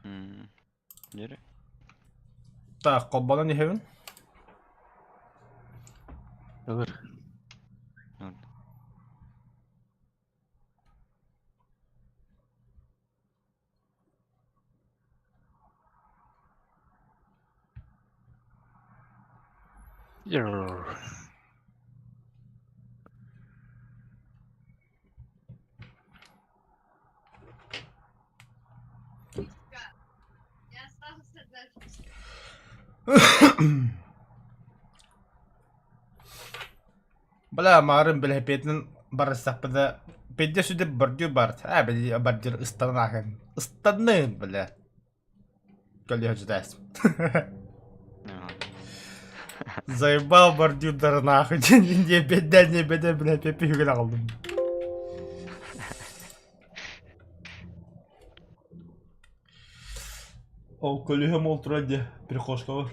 Дьэрэ. Так, холбонон иһэбин. Ылыр. Бля, марын бэлэһипиэтинэн барыстахпына педде сүдү бордюр бар. А, били бордюр ыстанан ааһан. Ыстанным, бля. Көлүөһүчүтээс. Заебал бордюрдары нахуй диэн беддэн не беден бля пеппи аҕалдым. Ол көлүөһөм ол турар дии прихожкабар.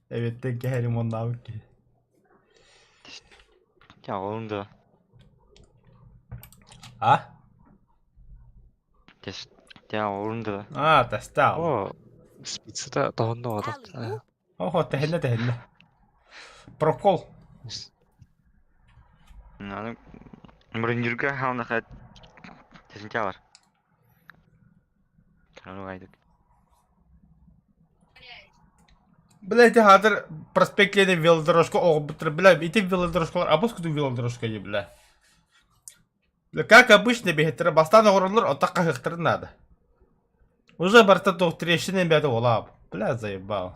Эбиттэн кэһэрим оннаабыт киһи. Чаҕылын да. А? Чаҕылын да. А, тастаал. О, спицата тоһонно отат. Охо, тэһиннэ тэһиннэ. Прокол. Аны мұрындырга хаалнаха тесинчалар. Бля, ити хатыр проспект Ленин велодорожка оҕобуттар. Бля, ити велодорожкалар абыс куту велодорожка дии, бля. Бля, как обычно биһиттэрэ бастаан оҕороллор, оттон хаһыахтарын наада. Уже барыта туох трещина бэйэтэ олаап. Бля, заебал.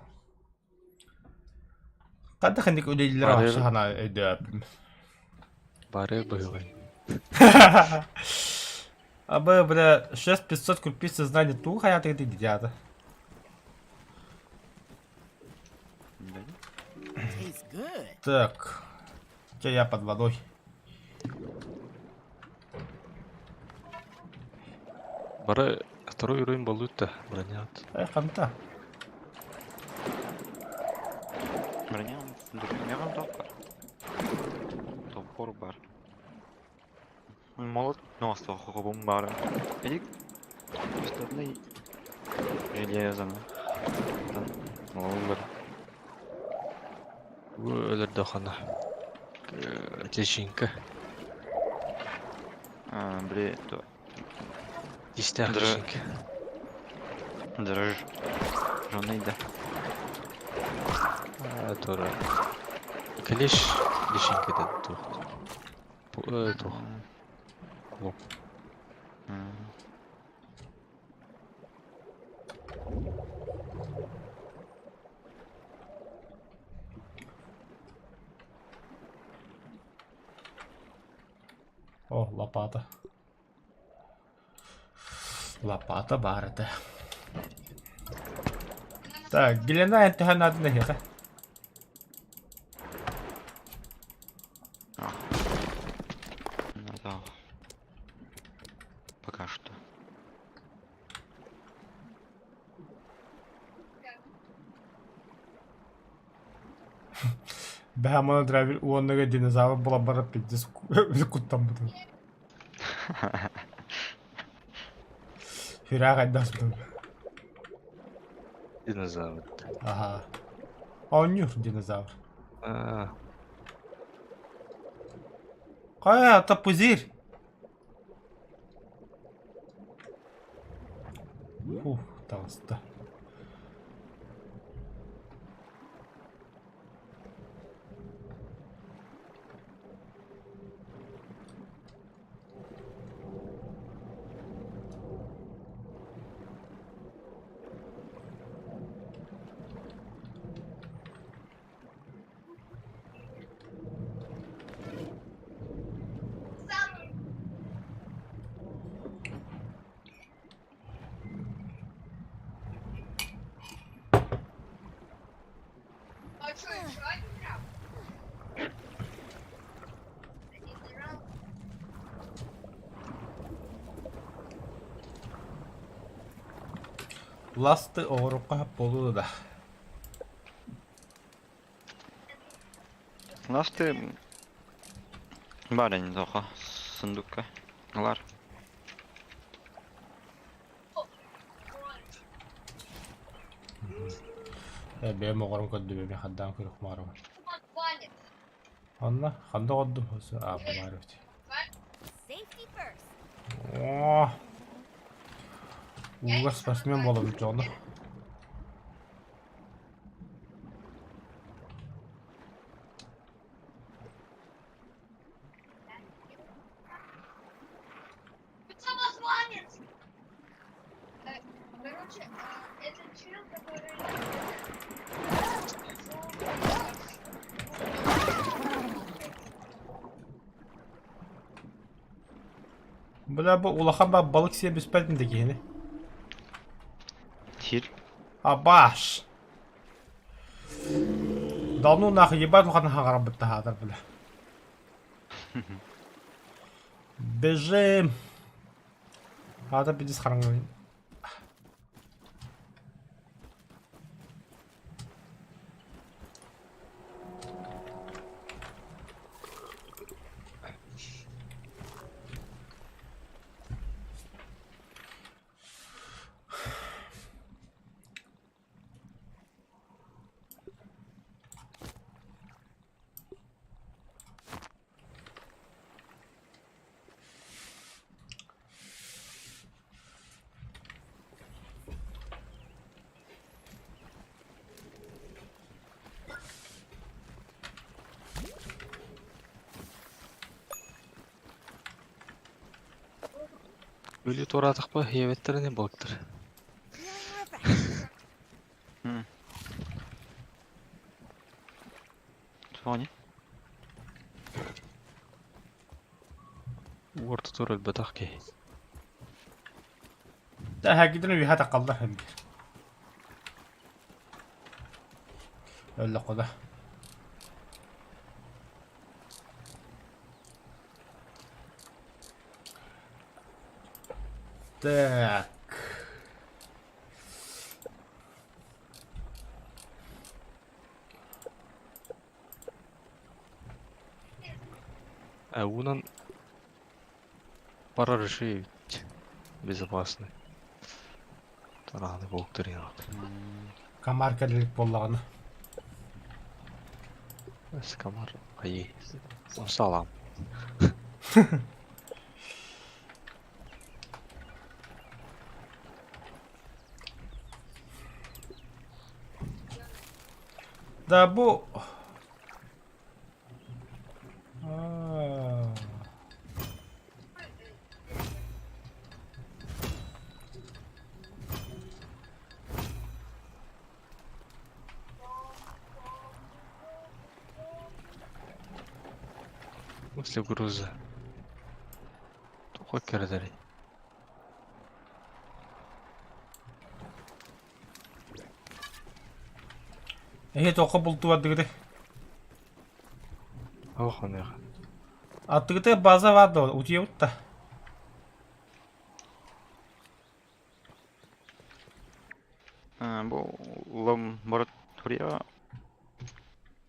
Ханна ханнык үлэлииллэр Бары вообще хана өйдөөбүм. бары быһылай. Абы, бля, 6500 купить сознание ту хаятыгы дидята. Так. Че я под водой. Бары второй уровень болуут броня. Эй, ханта. Броня, броня топор. Топор бар. Молот носа хобум бар. Эдик штатный железо. Молот бар. Өлөрдө хана. Личинка. А, бре, то. Истээх Дра- личинка. Дрожь. Жонный да. А, Тура. Клеш личинка дед тух. Тух. Клоп. О, лопата. Лопата баар этэ. Так, Гелена эн наадын эһиэхэ. Ну да. Пока что. Бэһэ монодравер уоннага динозавр буолан барар пиздец куттаммытым. Сүрээх айдаспытым. Динозавр. Аха. Оонньуур динозавр. А, Хайа, ата пузырь. Фух, таҕыста. Ласты оҕорукка буолуо да. Ласты барин тоха сундукка. Лар. Э, бэйэм оҕорон көрдүм эмиэ хандаан көрүөх баҕарабын. Онно ханна оҕордум? Аа, бу баар эбит. Оо. Ууга спортсмен буолабын дьону. Самозванец! Короче, этот чел, который... Бля, бу улахан ба балык сиэ бүспэтин да киһини. Сир. Абаш! Да ну нахуй, ебать улахан хаҥарабыт таһаатар, бля. Бежим! Аата пиздец хараҥа. Өлүү туораатахпа ийэбэттэринэ балыктар. Соня. Уор тутур өлбөтөх киһи. Эһэкитин үөһэ таххаллар биир. Өллөххө да. Так. Э, уунан барар үчүгэй эбит. Безопасный. Тарааны бултар Комар кэлэрик буоллаҕына. Комар айыы. Салам. Да бу Аа. После груза. Туха кэрдэрий? Эһи туохха бултуубардыгытай? Ох, онуоха. Аттыгытыгар база баар дуо? Утуйабыт да. Бу лаборатория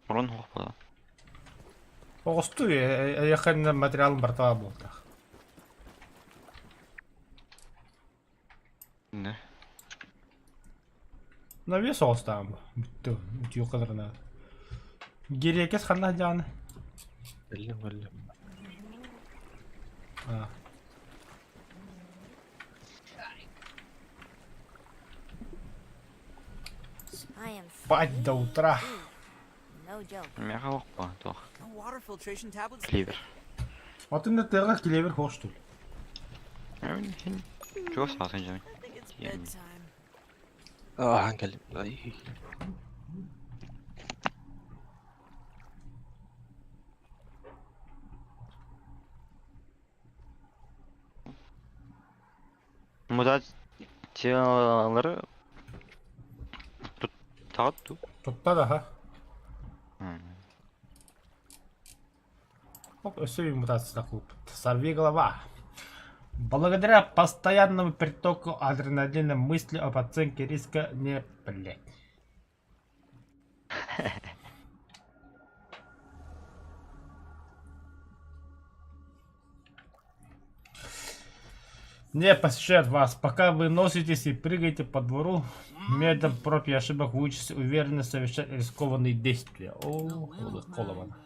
Уран хуохпата. Оҕустуу эйиэхэ материалын барыта баар буолуохтаах. Не. Навес оҕустаҕым бу. Бүттү. Утуйуохха наада. Гириэкэс ханна сылдьаҕыный? Өллүм, өллүм. Аа. Спать до утра. Миэхэ олохпо туох. Клевер. Атын да тыаҕа клевер хош что ли? Чугас саатын дьэ. Ааһан кэллим. Ай. Мутациялары туттаҕыт дуу? Тутта да, ха. Оп, өссө bir мутация клуб. Сорви голова. Благодаря постоянному притоку адреналина мысли об оценке риска не, блядь. Не посещает вас, пока вы носитесь и прыгаете по двору, методом проб и ошибок вы учитесь уверенно совершать рискованные действия. О, коловано.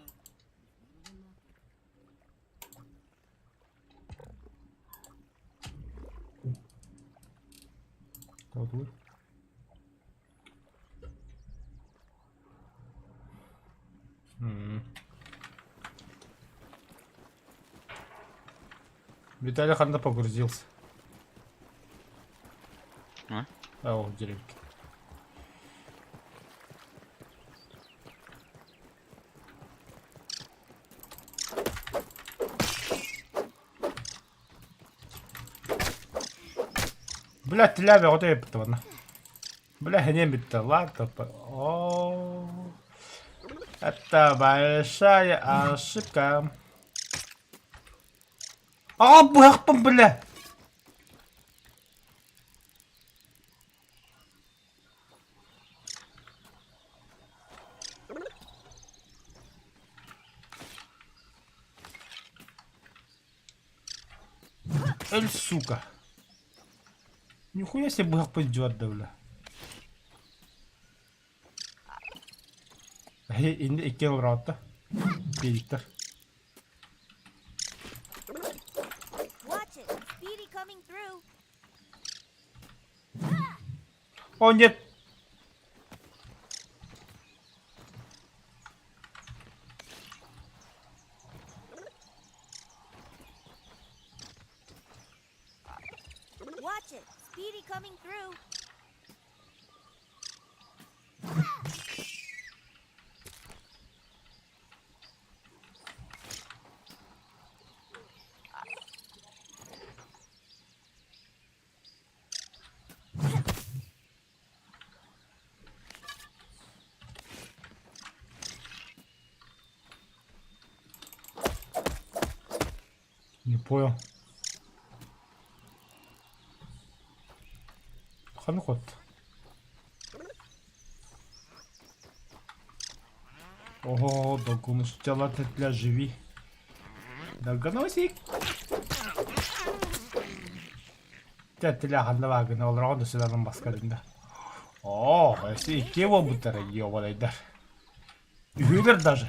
Виталий ханна погрузился. А? А, о, деревья. Бля, тиляве, вот я птвана. Бля, не битта, ладно. О, это большая ошибка. А, быһахпын, бля. Эль, сука. Нихуя себе быһахпын дьуорда, бля. Инде икки олороотто. Педиктер. Watch it. Speedy coming through. О, нет. Watch it. Speedy coming through. Не понял. Ханхот. Ого, догонус тела для живи. Догоносик. Тетля ханна олорон сыданын баскарында. О, если икки буолбуттара ёбаныйдар. Үһүлэр даже.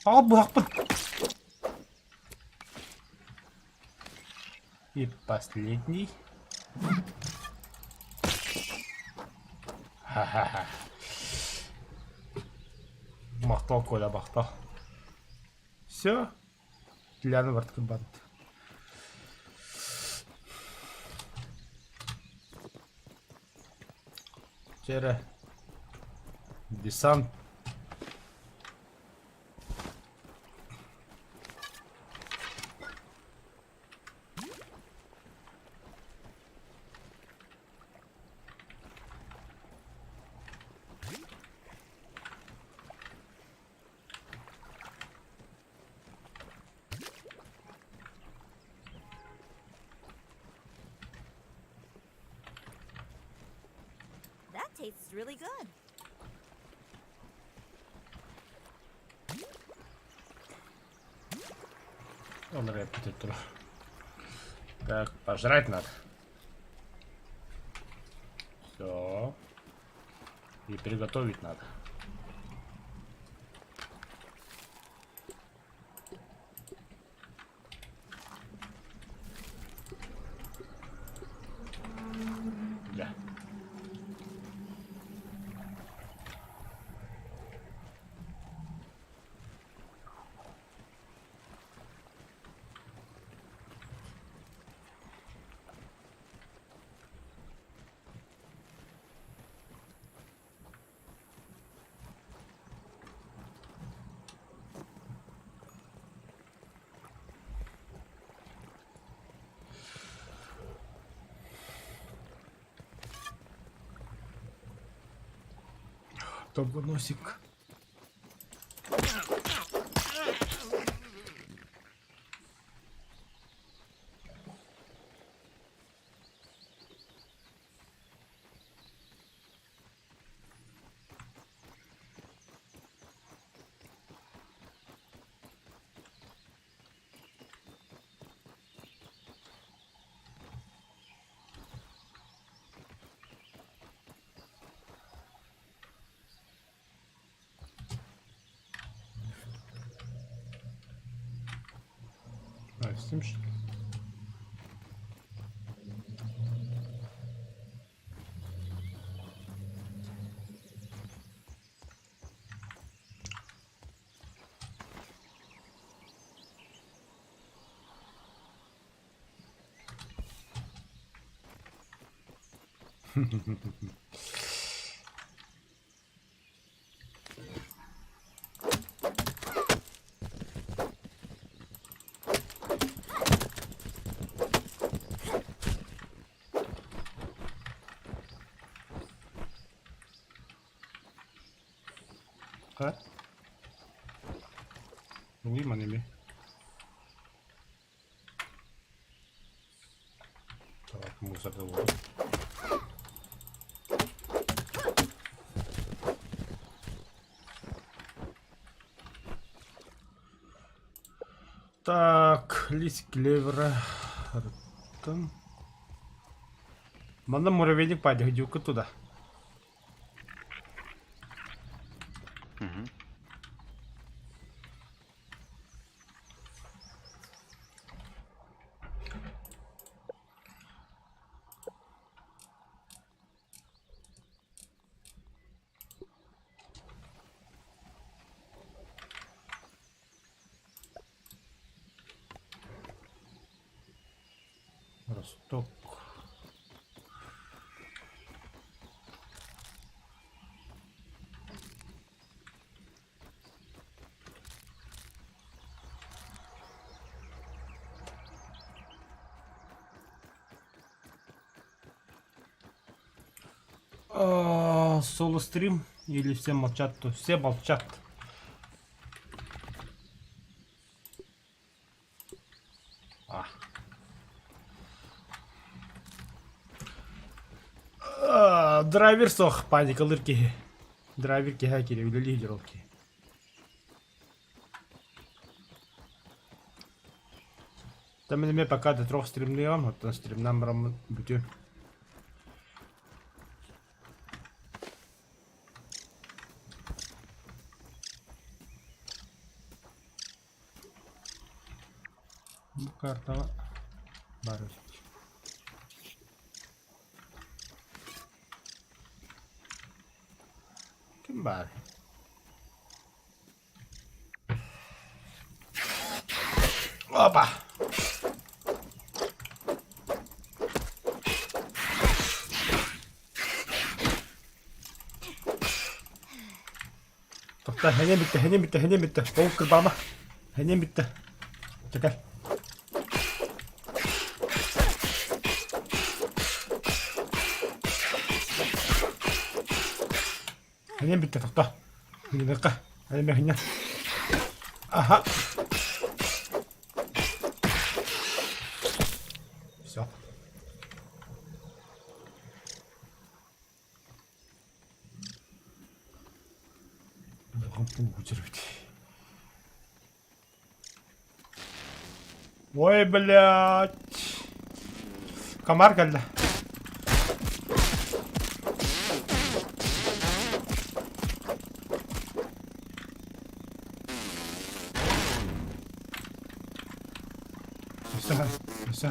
Аҕа быһахпын. И последний. Ха-ха-ха. Махтал, Коля, махтал. Все. Ляна барт. Вчера десант. That tastes really good. Он рэп Так, пожрать надо. Все. И приготовить надо. Да. Носик. Совсем что ли? Ха? Ылыйман эми. Так, мусорда буолуо. Так, лист клевера. Рыттым. Манна муравейник паде, туда. Угу. Росток. А, соло стрим или все молчат, то все молчат. А. А, драйвер суох паникалыыр киһи. Драйвер киһи кири үлэлии ол киһи. Там эмиэ пока да трох стримныам, оттон стримнан бараммын бүтү. Бу картаҕа баар эбит. Ким баар? Опа! Тоқта, хэнем бүттэ, хэнем бүттэ, хэнем бүттэ. Ол кырбаама. Хэнем бүттэ. Чекай. Хэнем бүттэ, тоқта. Хэнемэкка. Хэнемэ Ага. Все. Ой, блядь. Комар кэллэ. Өссө өссө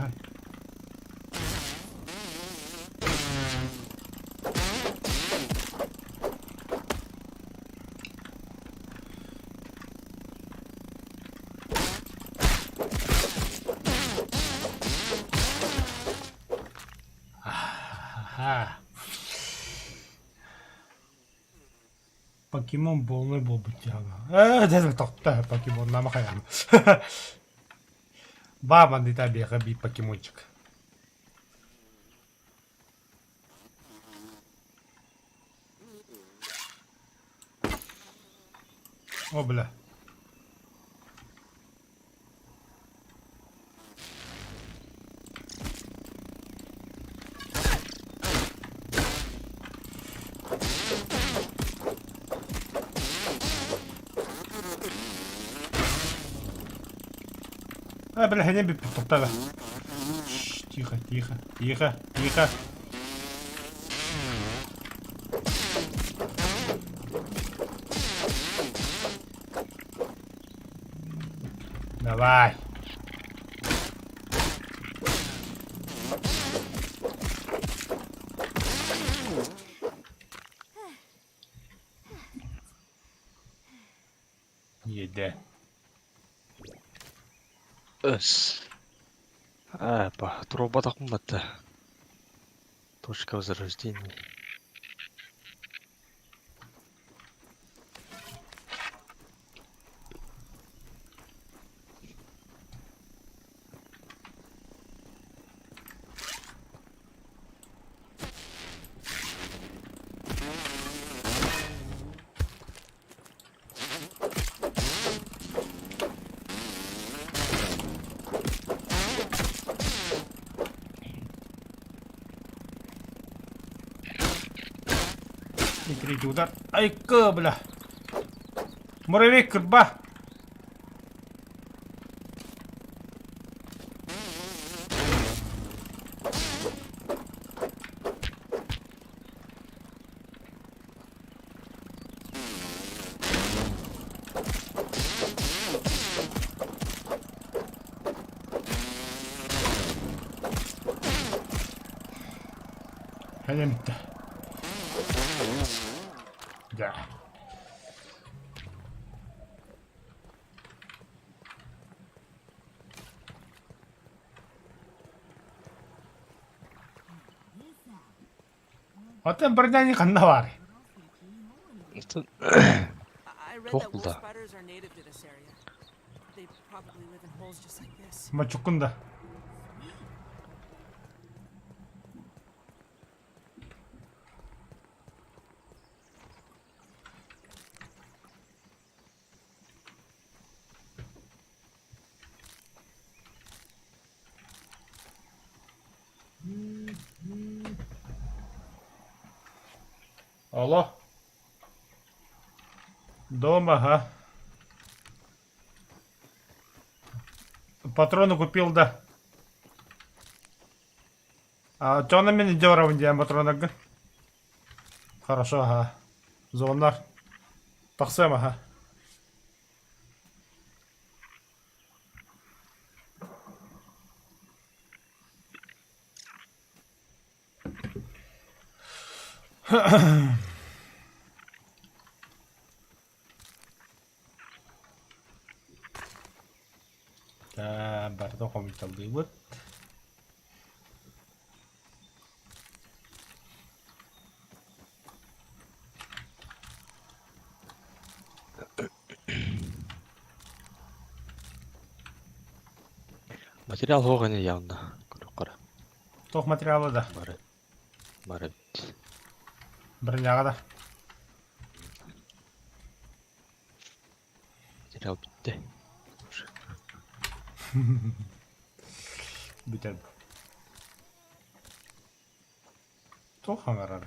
Аха. Покемон буолнай буолбут дьаһала. Ээ, дэ тохто покемоннаама хайаан. Баа бандита биэхэ биир покемончик. О, бля. А, бля, не бүппүт, Тихо, тихо, тихо, тихо. Давай. Иэдээн. Өс. Ээ, па, туруорбатахпын батта. Точка возрождения. И третий удар. Айка, бля. Муравей, кырба. Кэлэн бүттэ. Дьэ. Оттон бырдьаани ханна баарый? Туох булда? Мочуккун да. Алло. Дома, ага. Патроны купил, да. А чоно мин дёровын диэн патронаргын. Хорошо, ага. Звоннар. Тахсыам, ага. Барыта хомуйталлыыбыт. Материал суох ини явно. Көрүөххэ эрэ. Туох материала да? Бары. Бары эбит. Броняга да. Материал бүттэ. Бүтэр. Туох хаҥарар?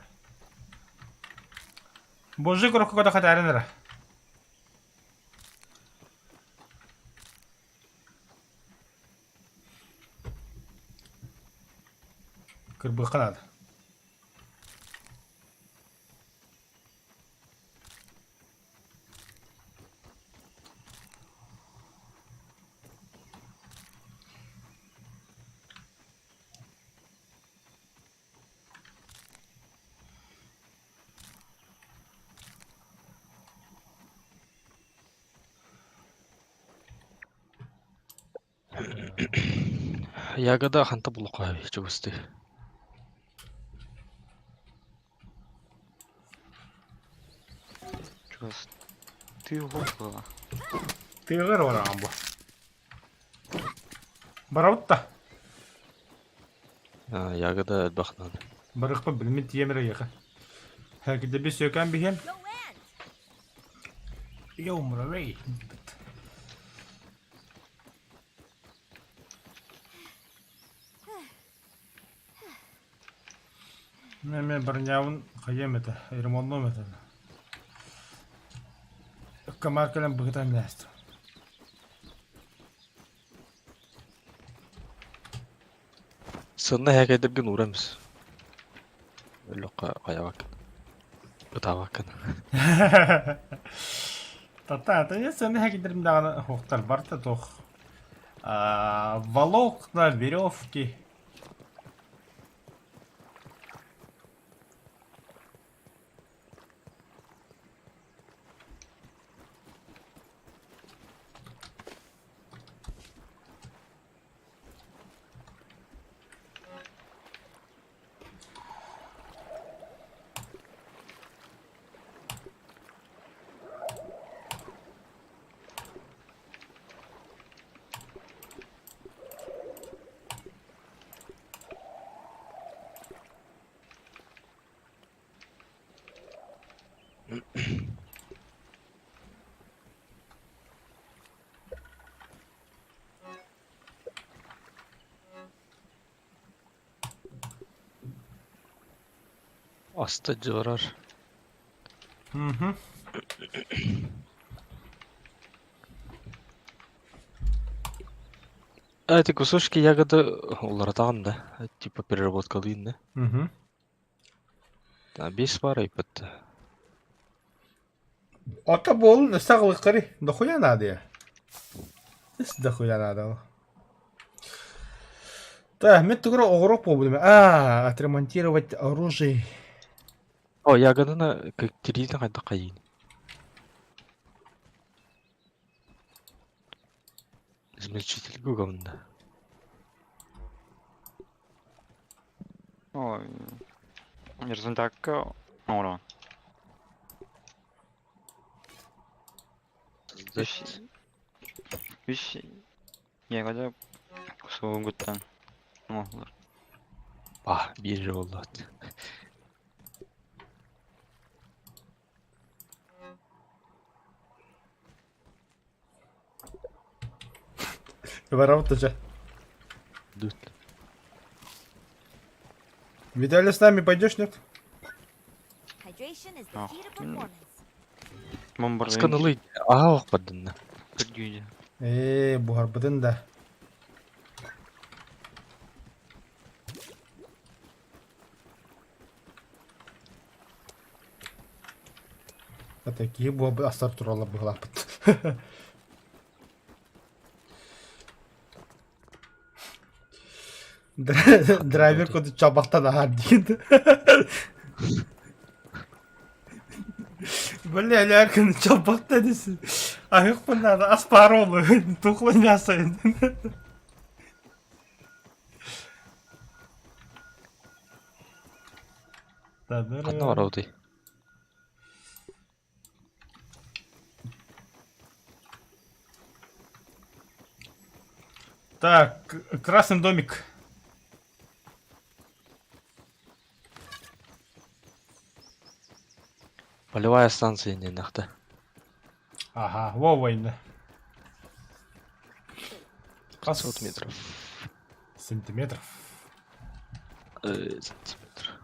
Божий курокко да хатааран эрэ. Кырбыахха наада. Ягода ханта булуохха чугастыы. Чугас тыы уһук буола. Тыаҕа эрэ бараҕын бу. Барабыт да. Ягода элбэх наада. Барыахпын билиммин тиийэм эрэ эйиэхэ. Кидэби сүөкээн биһиэм. Йоу, муравей. Мен бронябын хайыам этэ, ремоннуом этэ. Ыккамаар кэлэн быһытан лээстим. Сынна эһээкэйдэргин уура эмис. Өллөххө хайабаккын. Ытаабаккын. Тата, ата сыны хэкидерим даҕаны хуохтар барта туох. Волокна, веревки. Аста дьыбарар. Угу. А эти кусочки ягоды уларытаҕын да, типа переработкалыын да. Угу. Да, бес пара иппэт. Ото буолун өссө аҕылыахтарый? Дохуя надо я. Ис дохуя надо. Так, мен тугура оҕуруок буолбутум. А, отремонтировать оружие. О, ягоданы как тириитин хайдах хайыын? Измельчитель говно. Ой. Результакка оҥорон. Создать. Үс ягода кусугуттан оҥоһуллар. А, биир буоллаат. Барабыт уже. Дут. Виталий, с нами пойдешь, нет? Hydration is the Ах, key to м. performance. Бомбардайын Сканылый. Аа, охпадынна. көрдүүдэ. Ээ, буһарбытын да. Это киһи буһарбыт астар тураллар быһалаахпыт. Драйвер курдук чабахтан аһаар диэн. Бля, лярканы чабахта десин. Аһыахпын наада, ас баар буолуо, тухлое мясо. Ханна барабытый? Так, красный домик. Полевая станция инниннэхтэ. Ага, во война. 500 метров. Сантиметров. Сантиметр.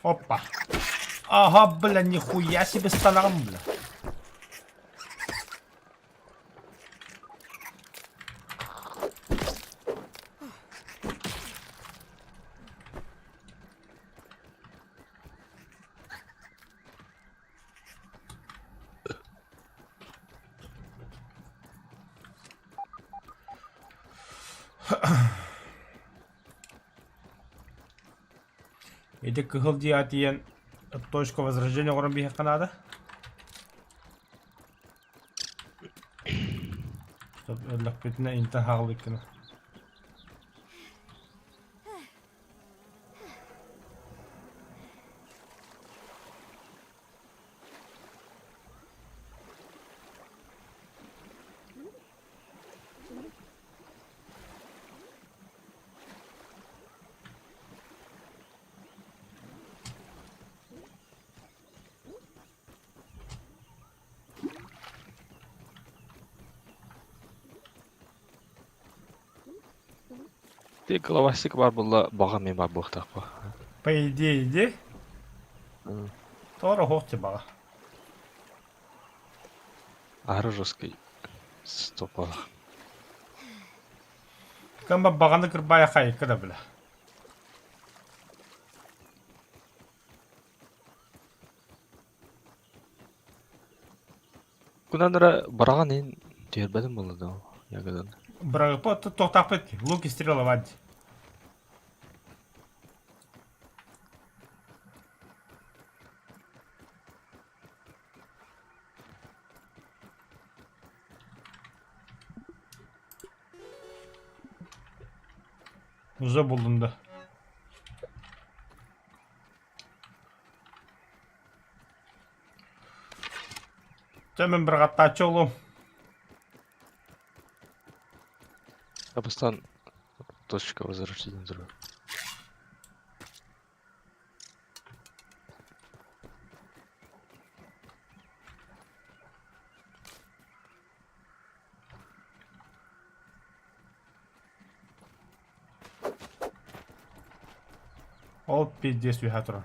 Опа. Ага, бля, нихуя себе станам, бля. Ити кыһыл дьиэҕэ тиийэн точка возрождения оҥорон биһиэххэ наада. Чтоб өллөхпүтүнэ интэн хаалбыккына. Ти головастик баар буолла баҕа эмиэ баар буолуохтаах буо. По идее, иди. Торо хоох баҕа. Аһары жесткий стопалаах. Кamba баҕаны кырбаайа хайыкка да бля. Кунан эрэ бараҕан иһин түһэрбэтим буолла доо ягодан. Бырагыпа туохтаахпыт лук и стрела вадь. Уже булдум да. Чэ мин бырҕаттааччы олуом. Бастаан точка возвращения турар. Ол пиздец үһэ турар.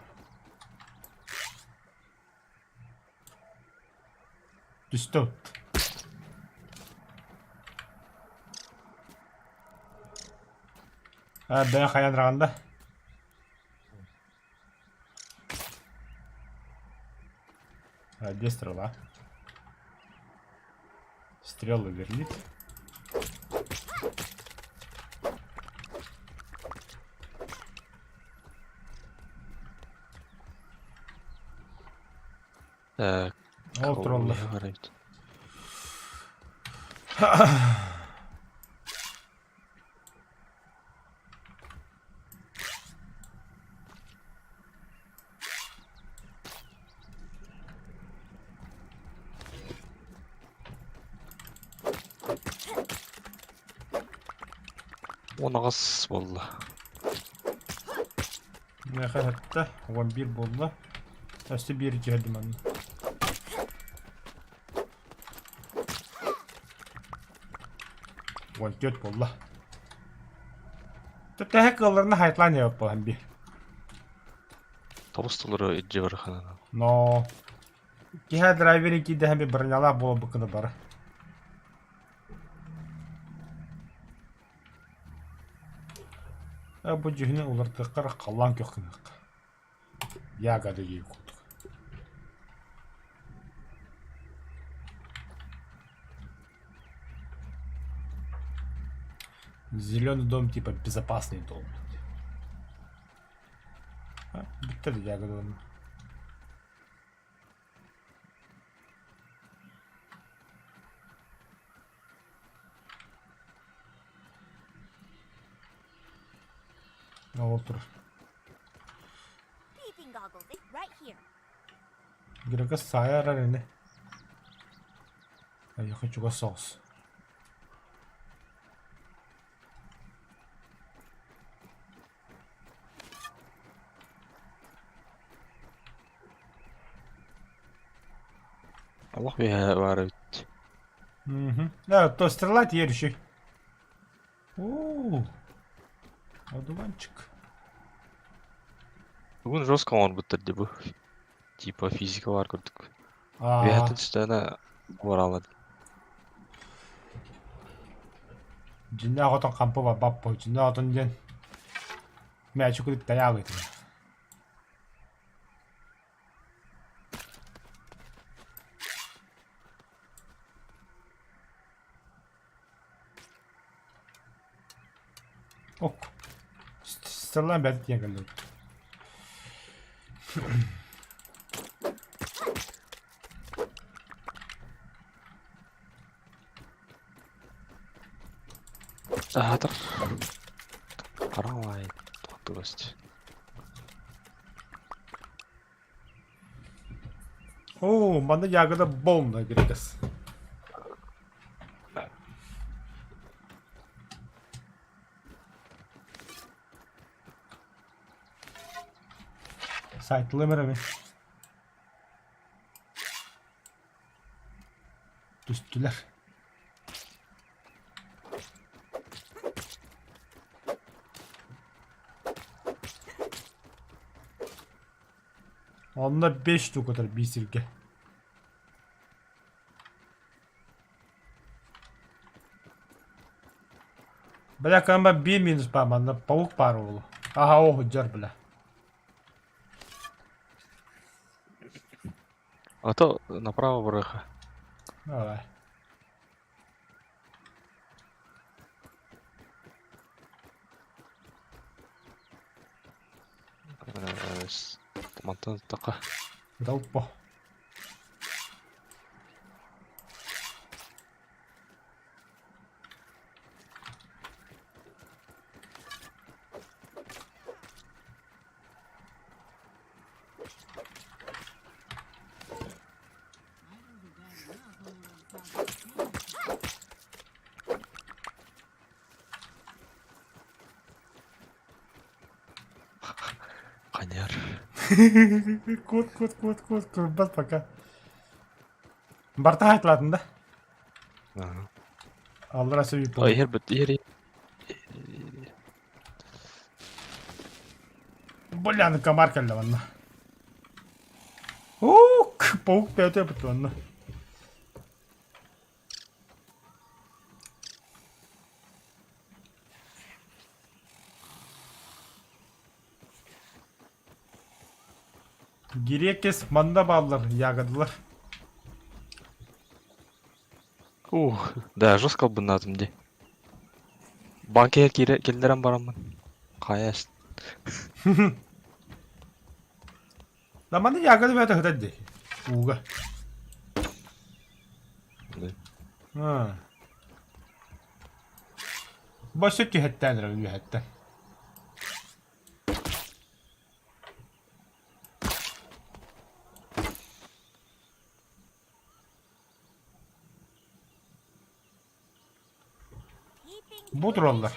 Түстэ от. А, бэйэ хайан раҕанда. А, где стрела? Стрелы верлит. Так, Ол тураллар. барабыт. Уон аҕыс буолла. Миэхэ сэттэ, 11 буолла. Өссө биир түһэрдим манна. 14 буолла. Тэһэ кыалларына хайтлаан диэбит буолан биир. Тобус толору илдьэ бараханана. Но киһи драйверин киирдэһэн би бронялаах буолбуккуна бары. Э, бу дьүһүнүн уларытыахха эрэ халлаан күөх гыныахха. Ягода диир курдук. Зеленый дом типа безопасный дом. А, бүттэ да ягодаларым. Ол турар. Peeping goggles, eh? Right here. Грека саайа эрэр ини. Эйиэхэ чугас соҕус. Олох үөһэ баар эбит. Мгм. Да, то стрела теперь Оо, одуванчик. Бүгүн жестко оҥорбуттар дии бу. Типа физика баар курдук. Аа, Үөһэттэн түстэҕинэ буораалар. дьиннээх отон хампы барбат буо. Дьиннээх отон диэн мээчик курдук тайаабыт. Ок. Стрела бэрт диэн кэллэ. Аһатар. Хараҥалаай туттугасть. Оо, манна ягода полная грекас. Сайтлым эрэ Түстүлэр. Онно 5 штук отар биир сиргэ. Бля, кamba биир минус баар манна паук баар уолу. Аха, оо, дьар, бля. А то направо барыха. Давай. Мантан така. Долпо. Ханяр. Кут, кут, кут, кут, курбат пока. Барта хайтлатын да? Ага. Аллара сөйіп Ой, иһэр бит, иһэр. Бля, ну комар кэллэ манна. Ук, паук бэйэтэ эбит манна. Грекес манна бааллар, ягодалар. Ух, да, жестко албыннаатым дии. Банкега киирэ киллэрэн бараммын. Хайа Да манна ягода бэйэтэ сытар дии. Ууга. А. Боссе түһэттээн эрэ үөһэттэн. Бу тураллар.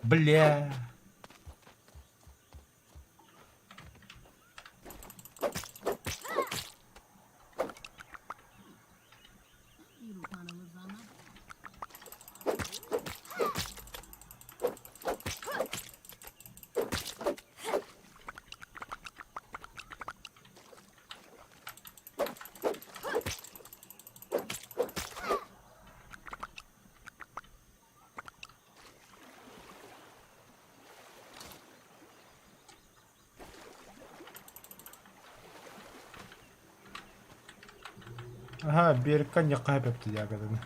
Бля. Аһаа, биэриккэ анньыахха сөп эбит ягоданы.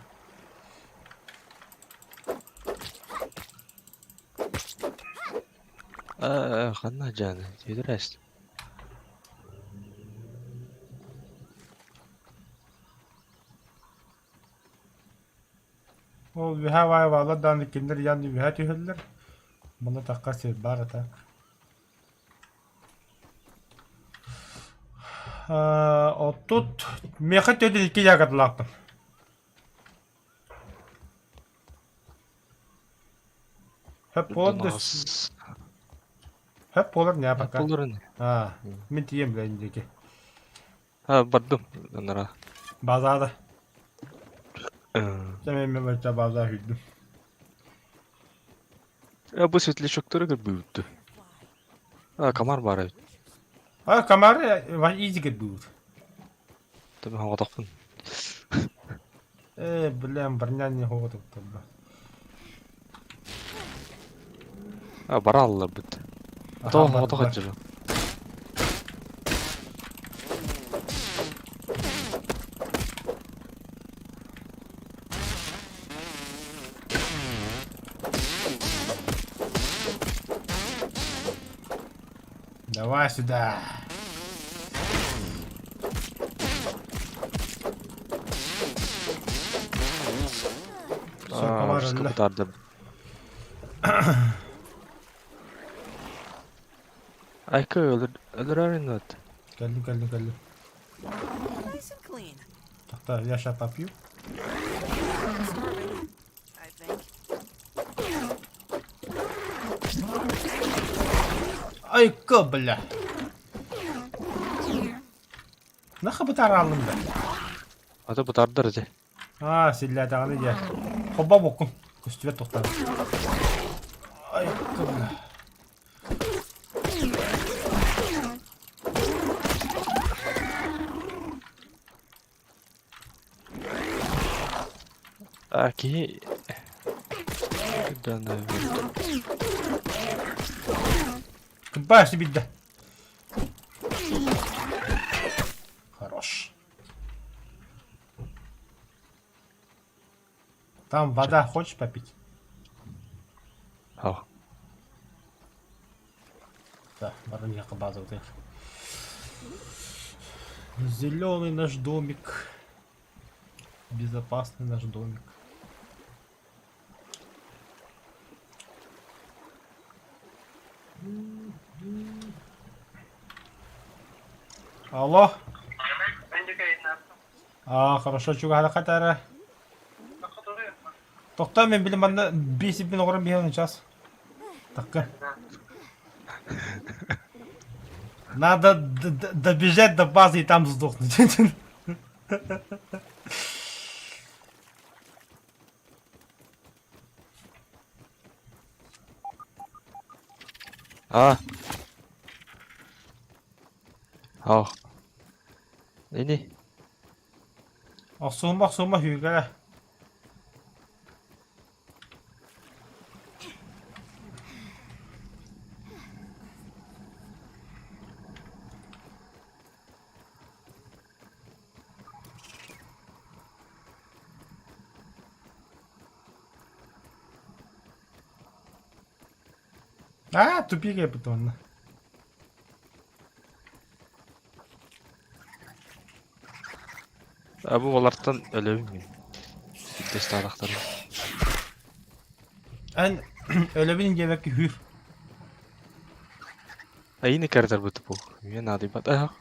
Э, ханна дьааны? Тиэдэрээс. Ол үөһээ баайы бааллар даҕаны кинилэр ыйаан үөһээ түһэллэр. Манна тахха сир баар а так. Отут миэхэ төрүт икки ягодалаахпын. Хөп буолар Хөп буолар не пока. Аа, мин тиийэм бля диэки. А, бардым анара. Базада. Сэмэ бачча база хүрдүм. Я бу светлячоктары көрбүбүттү. А, комар баар эбит. А, комар изи көрбүбүт. Төбө хоҕотохпун. Э, блин, броня не хоҕотохторбо. А, бара алларбыт. Тоҕо хоҕотох сылдьабын. Давай сюда. Все, комар өллө. Айка өлөр өлөрөр Кэллим, кэллим, кэллим. Тохтоо, я ща попью. Айка, бля. Наха бытараалым да. Ата бытардар дьэ. Аа, силлээтэҕинэ дьэ. Хобба боккун. Көстүбэт тохтоо. Айка, бля. А киһи Кырдаан Кыббаас билдэ. Хорош. Там вода хочешь попить? Ха. Да, бараньяка базовый. Зеленый наш домик. Безопасный наш домик. Алло. А, хорошо, чугаһара хатара. Тохтоо мен билим манна биэс бин оҕорон биһэн час. Такка. Надо добежать до базы и там сдохнуть. А. Ах. Ини. Охсума, охсума, hygge. А, тупик я потом. А бу олартан өлөбүн мин. Сирдэс таалахтарын. Эн өлөбүн диэбэккэ хүр. Айыны кэрдэрбит бу. Мен наадыйбат. Ах.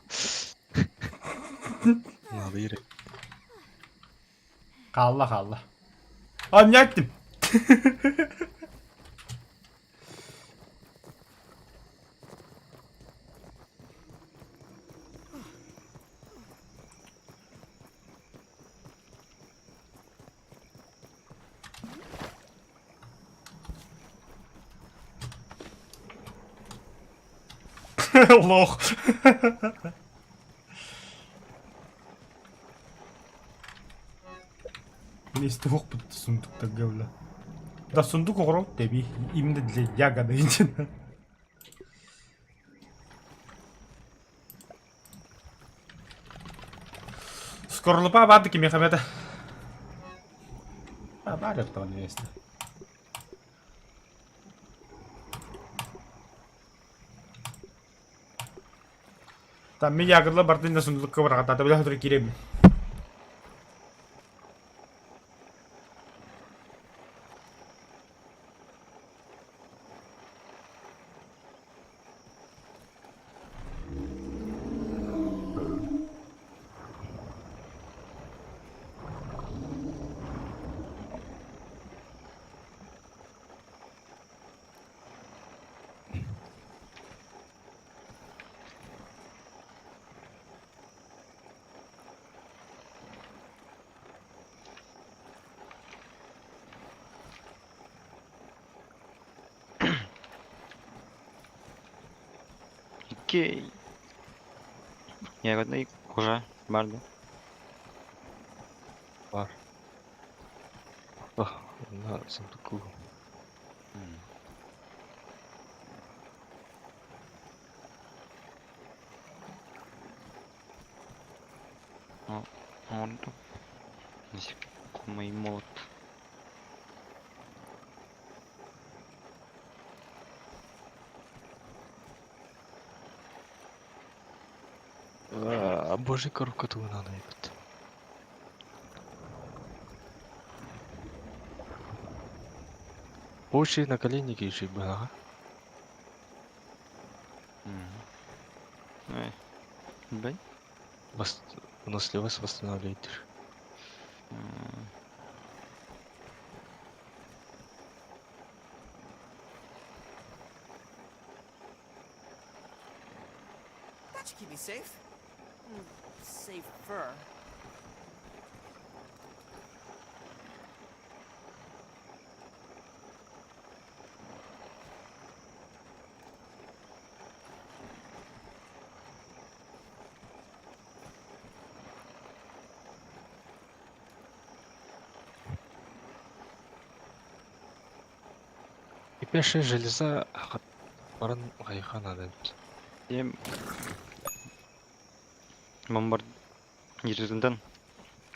Наадыйыр. Хаалла хаалла. А эттим. Лох. Месте бит сундуктарга бля. Да сундук оҕорон тэби именно для ягоды инчен. Скорлупа барды кимиэхэ это. А, баар этого место. Там ми ягодла бардын да сундукка барҕатаата бля хотур кииребин. Икки ягодный кожа бар да. Бар. Ах, на сундуку. Оҥордум. Насекомый молот. А, боже, коробка тугунан эбит. Больше наколенники еще было. Эй. Бэй. Выносливость восстанавливает. That should keep me safe. Safer. И пешая железа баран гайхан надо. Дем. Бомбардирдан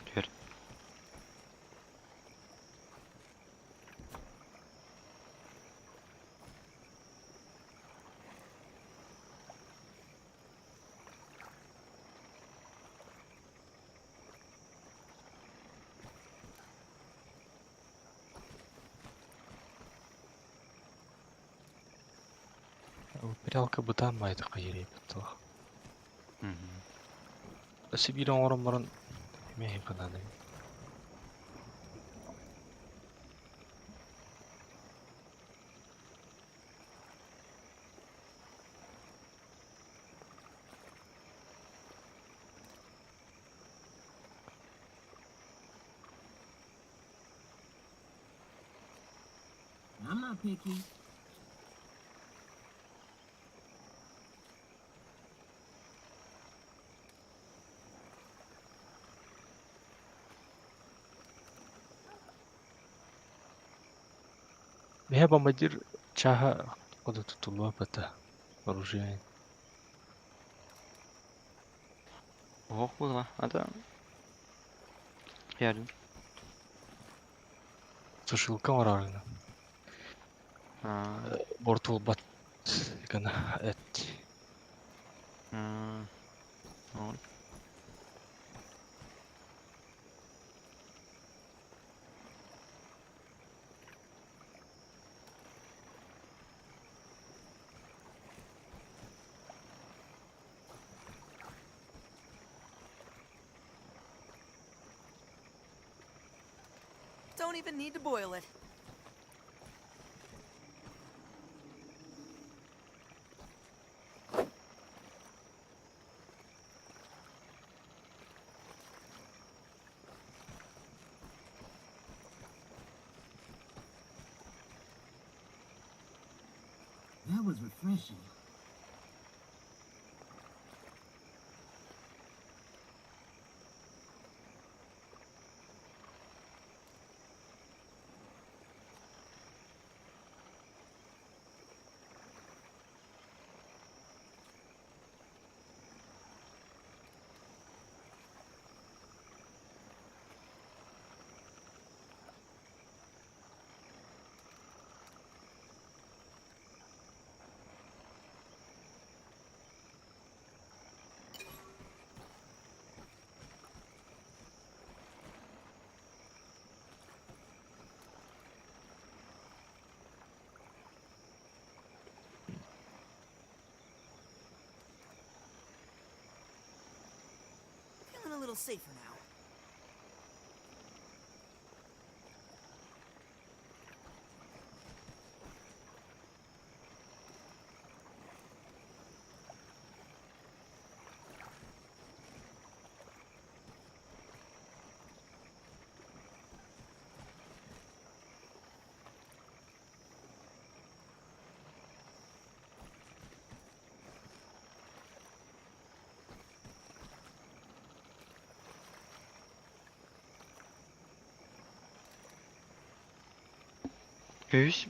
түһэр. Прялка бытан майты кайры бит. Сибирь оҥорон баран эмиэ надо. not picky. Миһэ бомбардир чааһа хоту тутуллуо бата оружие. Оһох буолла. Ата. Yardım. Сушилка оҥороору Аа. Бортулбат гына эт. Ол. Don't even need to boil it. That was refreshing. Feeling a little safer now. Үһүс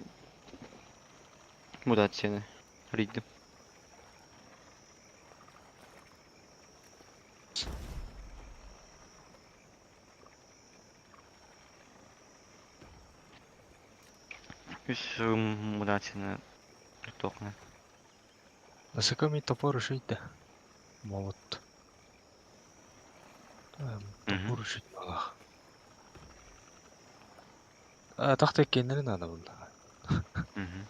мутацияны арыйдым. Үс мутацияны туохна. Насекомый топор үшүйді. Молот. Топор үшүйді балах. Тахта кеннерин ана бұлда. Мгм.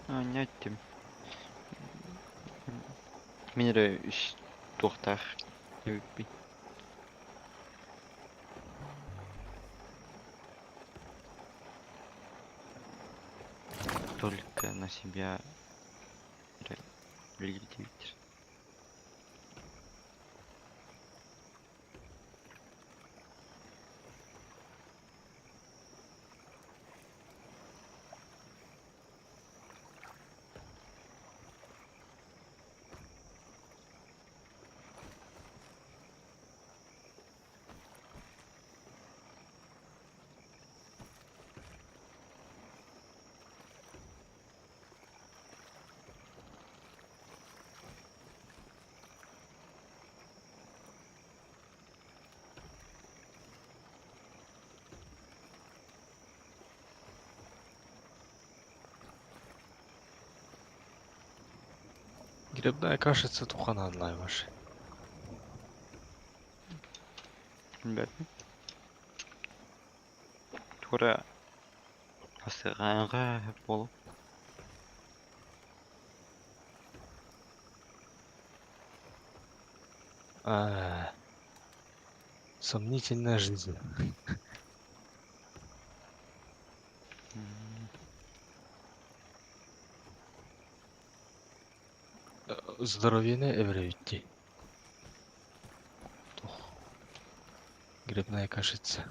Аанньа иттим. Мин эрэ үс туохтаах эбиппин. Только на себя үлэлиир. Грибная кашица туханадлай ваши. Билбэппин. Тура астыгаҥҥа буолуо. А, сомнительная жизнь. Здоровьены эбэрэбит дии. Туох. Грибная кашица.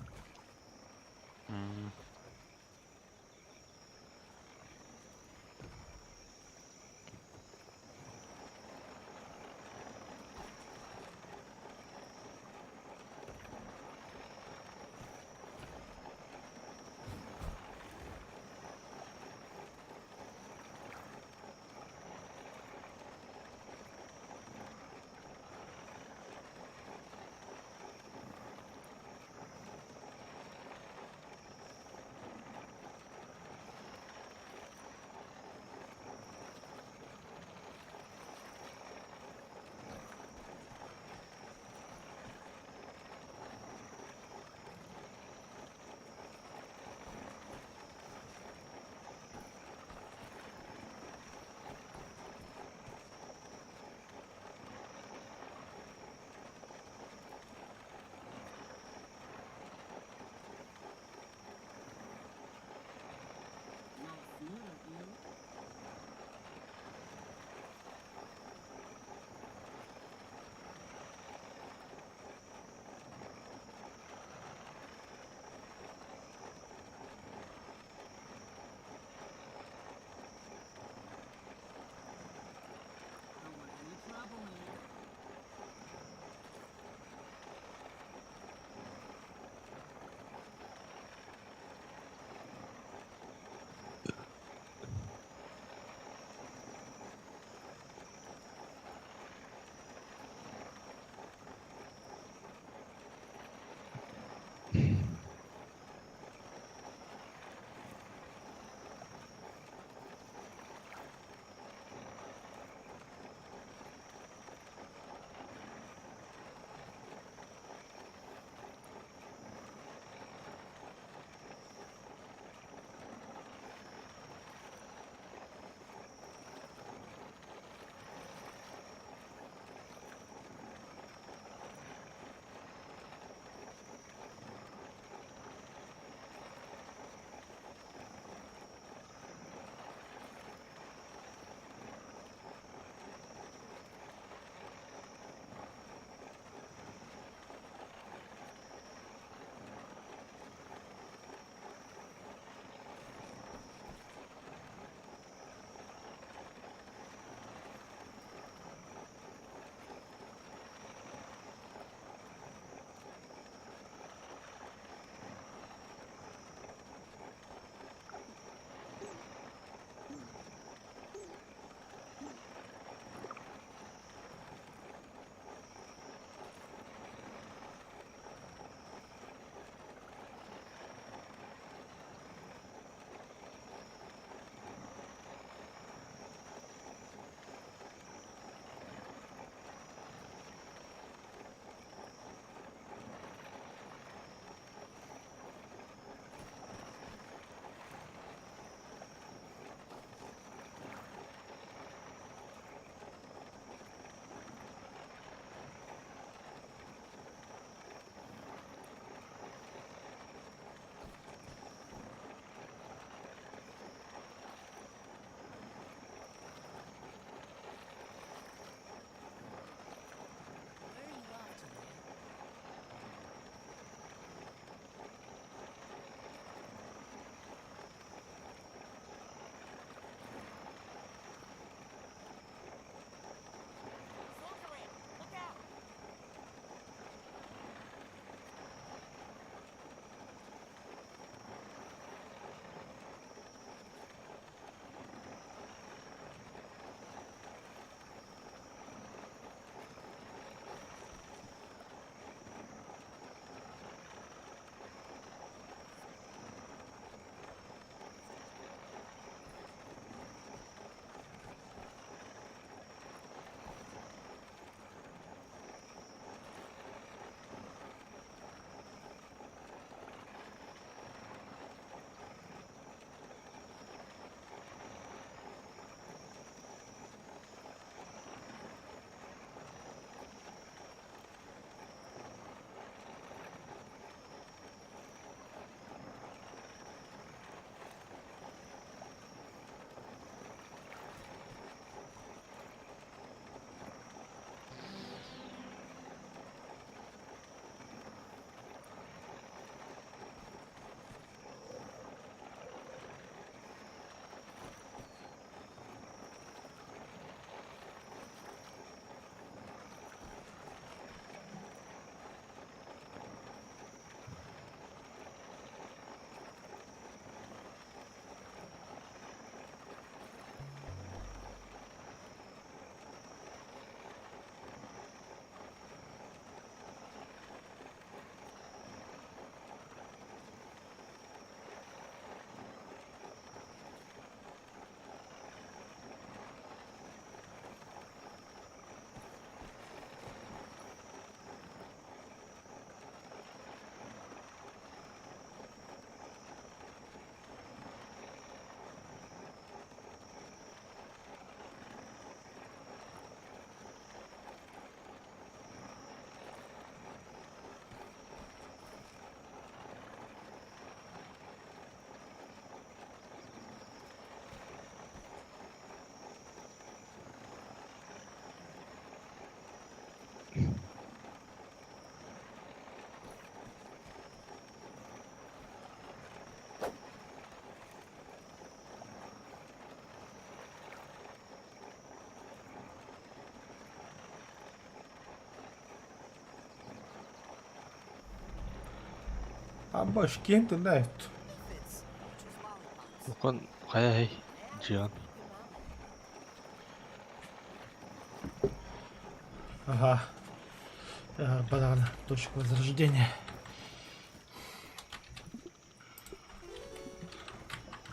Абаш, кем ты знает? Лукан хайа хей Джиан. Ага. Банан, точка возрождения.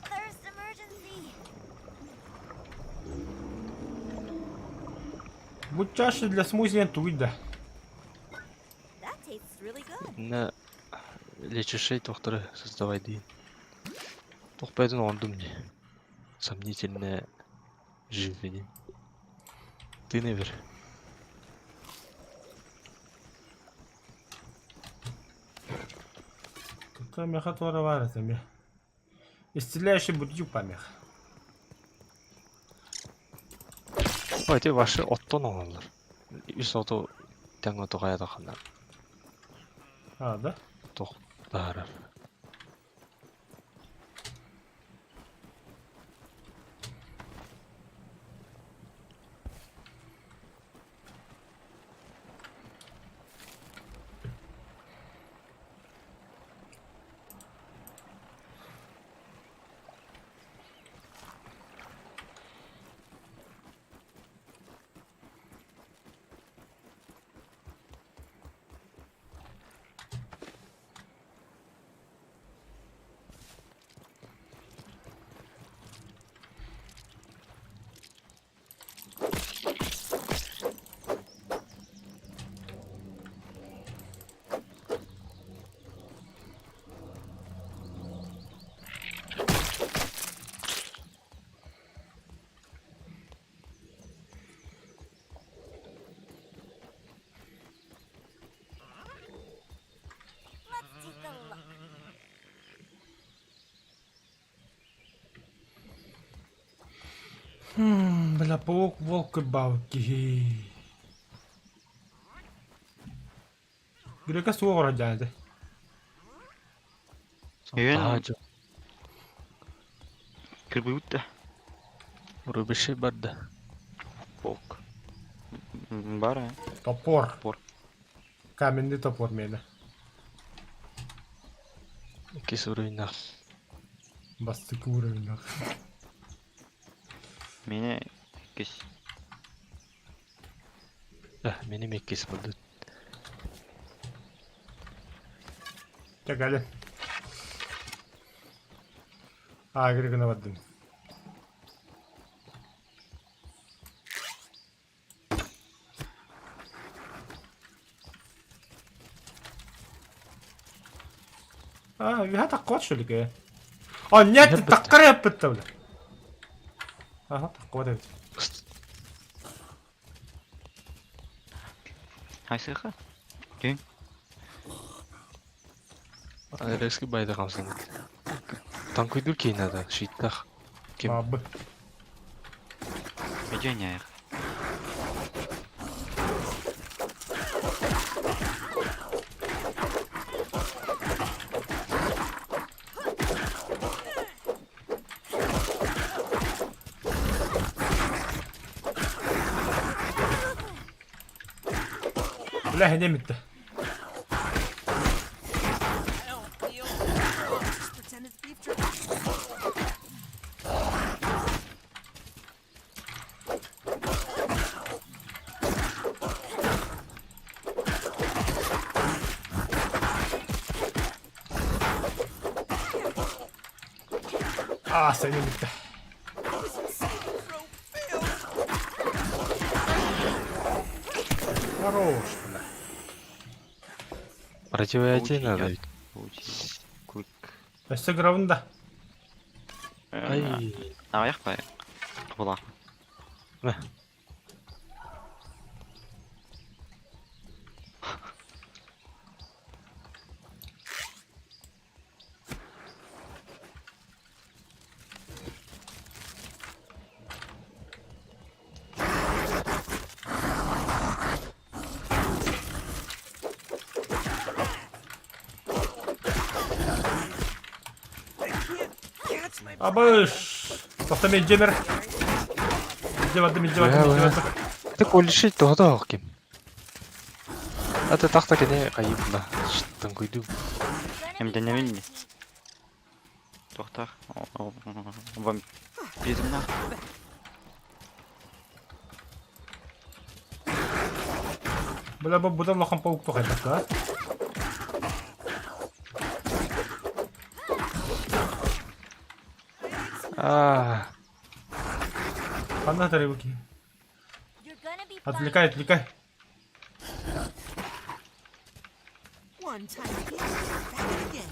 Thirst emergency. Будь чаша для смузи туйда. That tastes really good. Инна лечишей тохторы создавай диин. Тохпайтын ондум дии. Сомнительная жизнь дии. Тыны бер. Какая меха туара это Исцеляющий бурдюк помех. Ой, ити ваши оттон оҥороллор. Үс оту тэҥ оту хайа тахханна А, да? туох таһаарар. Let's take a look. Бля, паук, волк и балки. Грека суох дядя. Үйен Таһаадьа кырбыбыт да. рубиши барда. Волк. Бар, а? Топор. Топор. Каменный топор мені. Иккис уровеньнаах. Бастыкы уровень. Мені иккис. Э, миним иккис булдут. Чакали. А, Григона бардым. А, я так вот что ли? А, нет, Яппыт. таккар яппыт бля. Ага, так вот. Хайсыха? Резки байды хамсанат. Танкуйдур кейнада, шиттах. Ким? Бабы. Эдьоняях. Бля, не митте. I don't feel. Just pretend it's beef jerky. А, сен митте. Poison saving throw failed. Хорош, бля. Противоядие надо ведь. Получи. Клык. Өссө гравында. Ай, Аяқ па? Була. мә. I can't catch my Абыш. Тоқта мен жемер. Жебадым, жебадым, Бля, бля. жебадым. Ты колишить тоғда ким. Ата тахта кене кайып да. Танкуйду. Gonna Эмтэнэбин дии. Туохтаах вампирнаах. Бля, бу быдан улахан паук тухайбакка. Аа, Ханна тарыбы киһи? You're gonna be fine. Отвлекай, отвлекай. One tiny piece, back it again.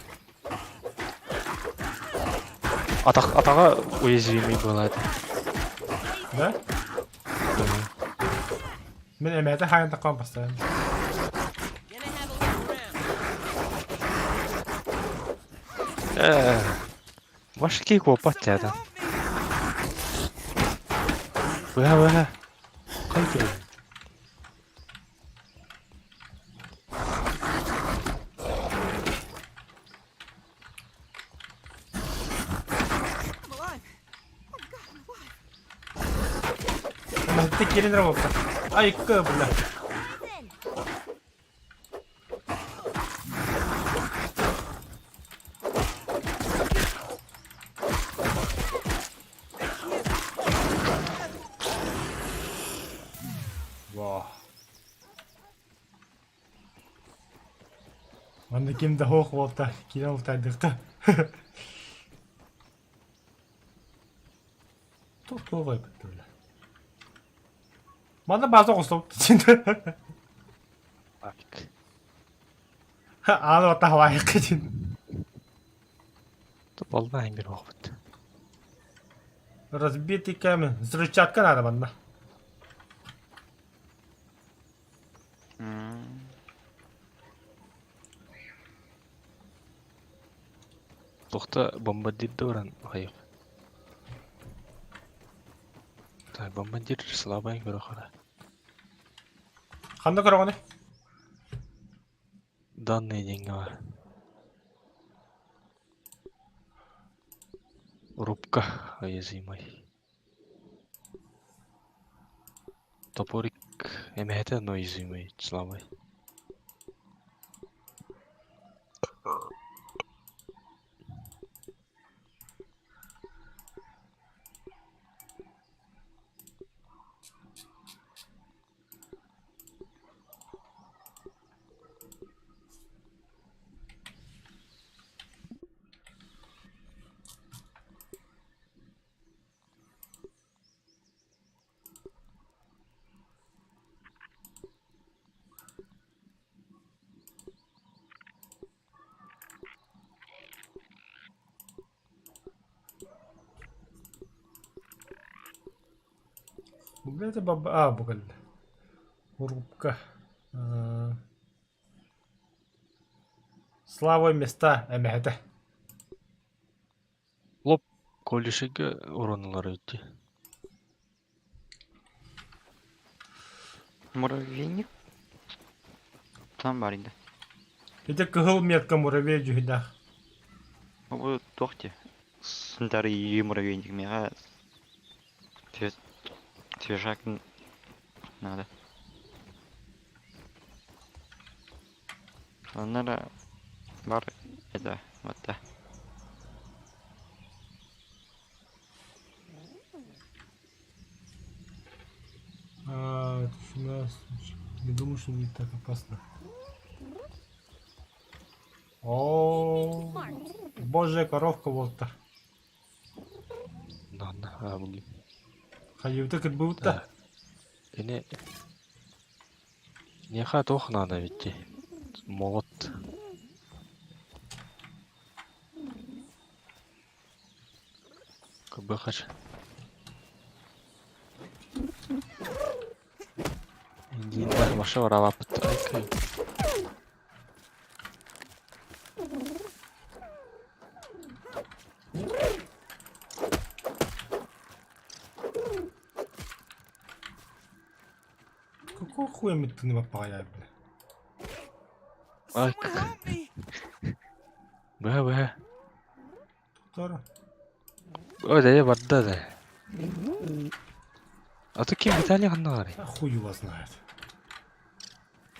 атах атаҕа уязвимый была это. Да? Мин эмээтэ хаайан таккан постоянно. Gonna have a look around. Э, Башки куоппат Someone театр. help me! Быһа быһа. Хай кирин. I'm alive. Oh my god, I'm alive. Эмэһэтте кирин работа. Айка, бля. Poison. Во. Манна ким да хоох буолта, киирэн олтайдыхта. Туох туох айбыт бля. Манна база оҕустубут. Ааны батта хавайыкка дин. Бална бир оҕобут. Разбитый камень. Взрывчатка надо манна. Тохта бомбардир да баран хайык. Так, бомбардир слабай көрө хара. Ханна көрөҕүнүй? Данные деньги бар. Рубка уязвимый. Топорик эмэһэтэ но уязвимый слабый. Бу это баба... А, бу кэллэ. Рубка. Э, Слабые места эмэһэтэ. Лоп колешеге уронулар өтти. Муравейник? Там бар инде. Ити кыһыл метка муравей дьүһүнээх. Бу туох дии? Сунтары муравейник миэхэ свежак надо. Оннара бар это вот да. А, это 17. Не думаю, что будет так опасно. О, божья коровка вот так. Нанна, а буги. Хайыбыта кырбыбыт да. Эне Неха туох наада эбит Молот. КБХ. Индиин маша баралаппыт. Айкай. Какого хуя мы ты не бля? Ай, Someone help me! Быһа быһа. Тура. Ой, да барда да. А то ким Виталий ханна барый? А хуй его знает.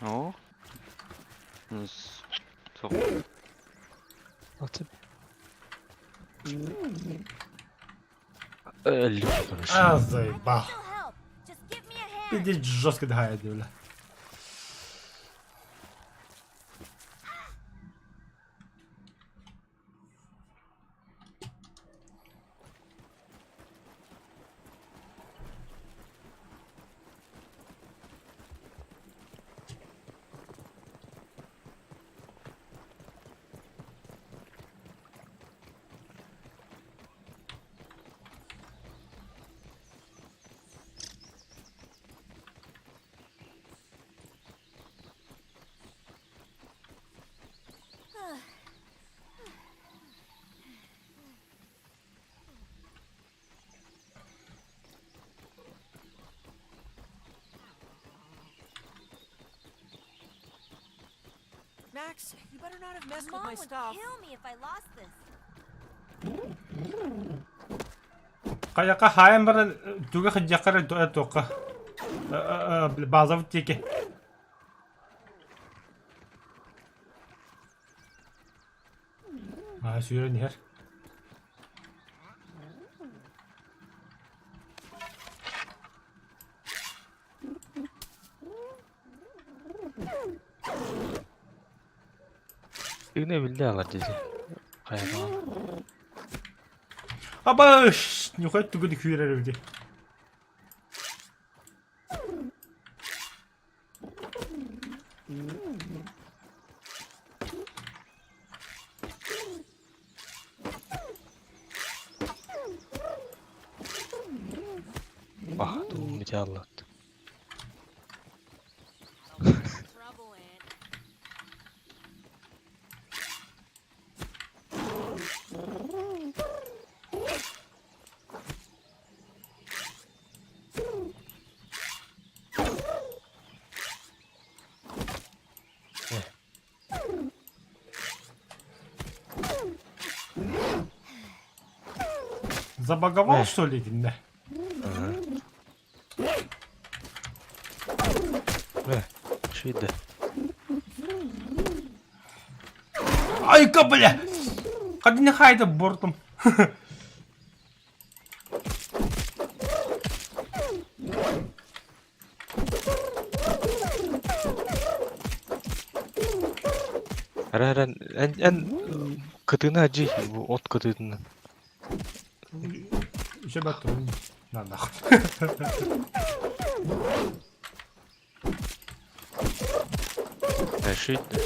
О. Ну, суох. А, заебал. Still help. Just give me a hand. Иди жестко дыхает, бля. Max, you better not have messed with Mom my would stuff. kill me if I lost this. Хайака хаайан баран туга хыдьаккар туохха базовый тиэки. Аа сүүрэн иһэр. Игне билде алар дизи. Хайа Абаш! Нюхай тугу күүрэр эбити. Бах, туу металлат. Trouble, Aunt. Забаговал, что ли, итиннэ? Э, шүйді. Айка, бля! Хадини хайда бортом. Ара эн эн кытына жи от кытытына. Еще баттым. На нахуй. Э, шүйді.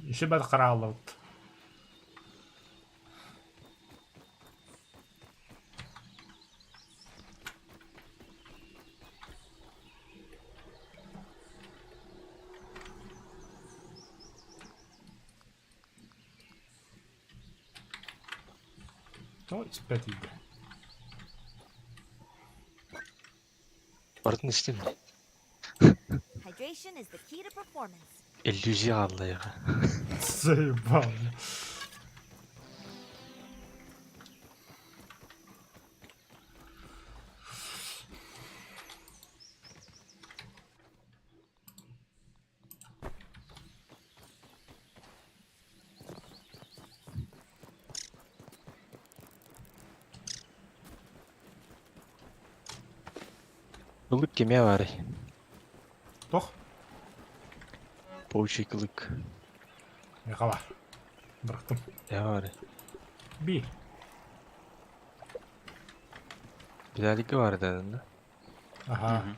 Еще бат караалабыт. То испэт иде. Бардын истим. Hydration is the key to performance. Иллюзия аллайға. Заебал. Кылык кеме бар. Тох. Паучий кылык. Михала. Бырахтым. Я бар. Би. Билалиге бар дедin да. Ага.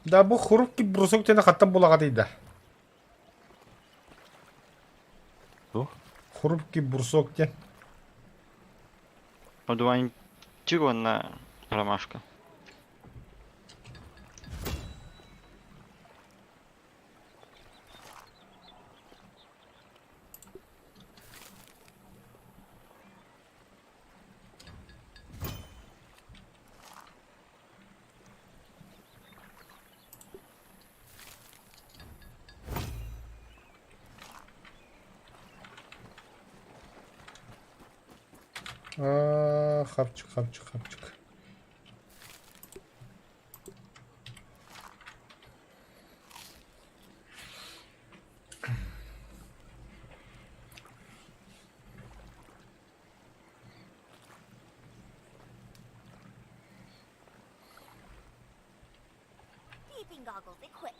Да бу хрупкий брусок тена хаттан булаға дейді. Бу? Хрупкий брусок тен. Одуванчик на ромашка. Аа, хапчык, хапчык, хапчык. Peeping goggles equipped.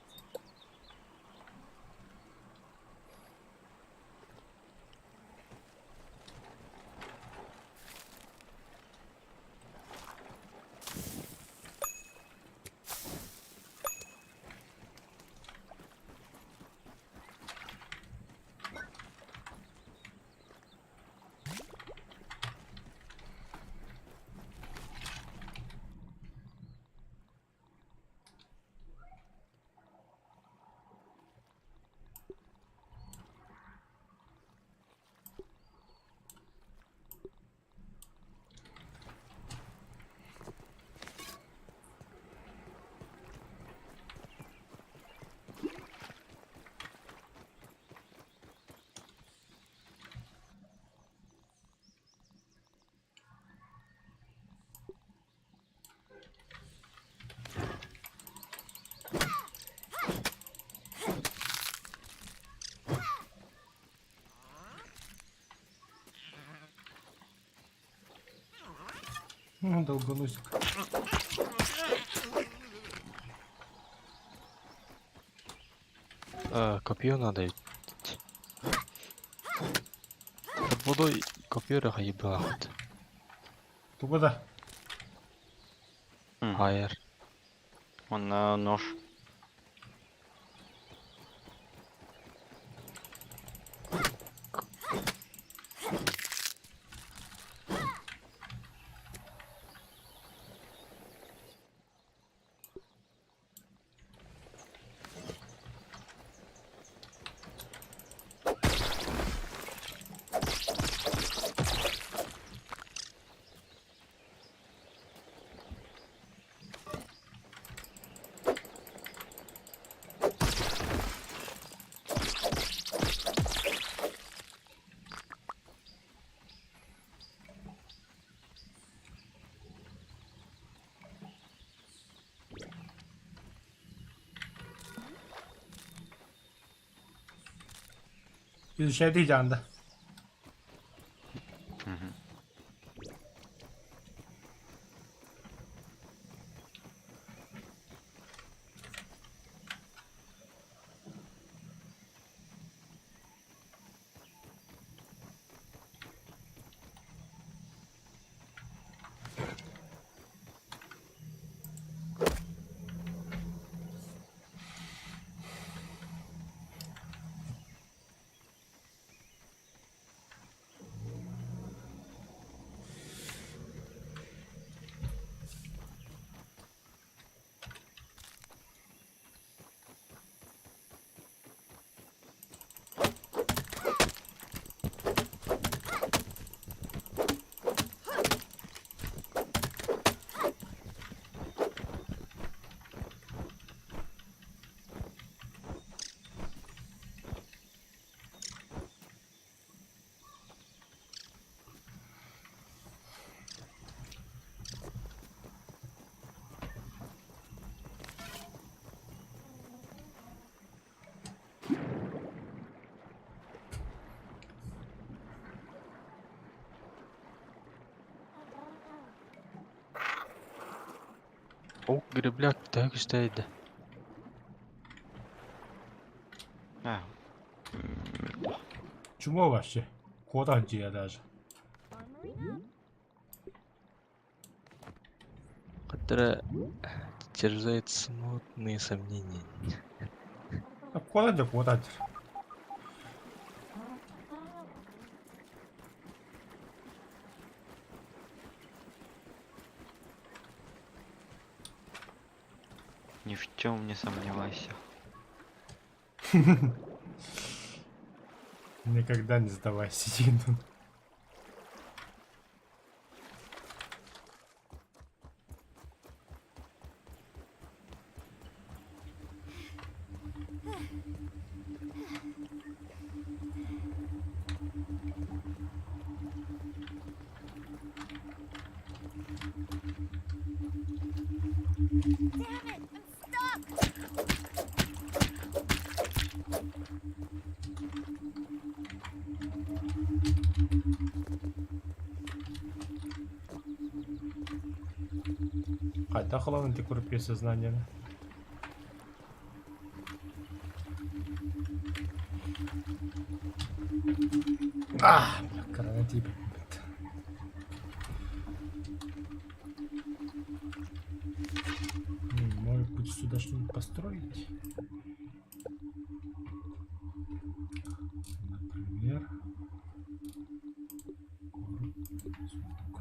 Ну, долгоносик. Копье надо идти. Под водой копье ебать. Тугу да? Хайр. Онно нож. Изучает Янда. Мгм. О, гребляк, так стоит. А, Чмо вообще? Куда где даже? Которая терзает смутные сомнения. А куда где, куда где? Ни в чем не сомневайся. Никогда не сдавайся, Динон. Damn it, I'm stuck! Хайдах ылан ити курупье сознаниены? Ah, бля, тиийбиппит. Может быть, сюда что-нибудь построить? Например, короб, сундук.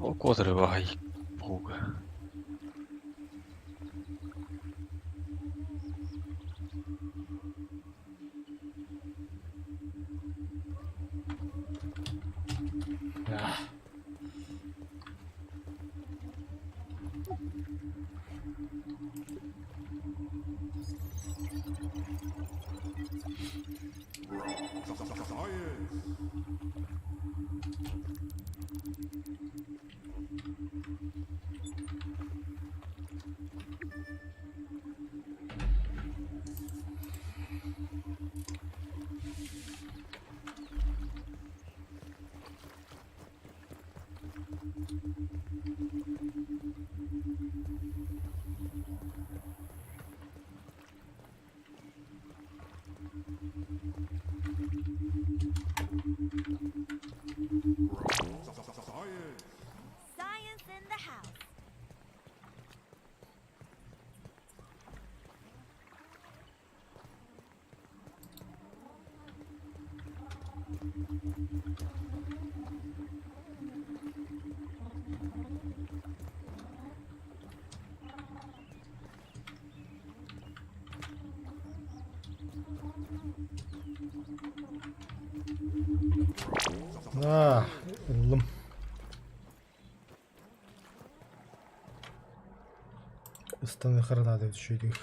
Ол куотары баҕай буһууга. Ah. Science in the house. Ah, ыллым. Ыстаныахха наада үчүгэйдик.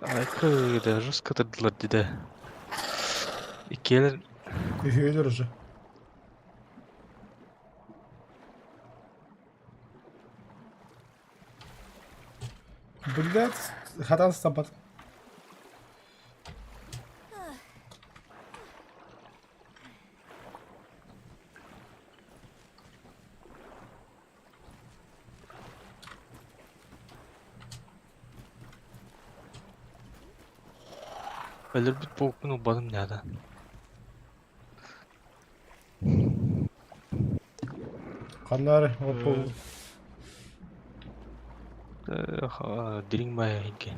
Айкы жестко тырдылар диде. Иккиэлэр Үһүөлэр уже. Блядь, хатан сапат. Өлөрбүт буолукпун ылбатым наада. Ханнары оппу. Дириҥ баайа иһинки.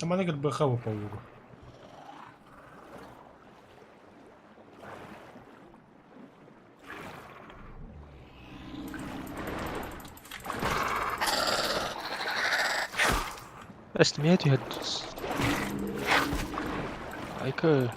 Маны кэлбэхэ оппу. Эстимиэ түһэр Айка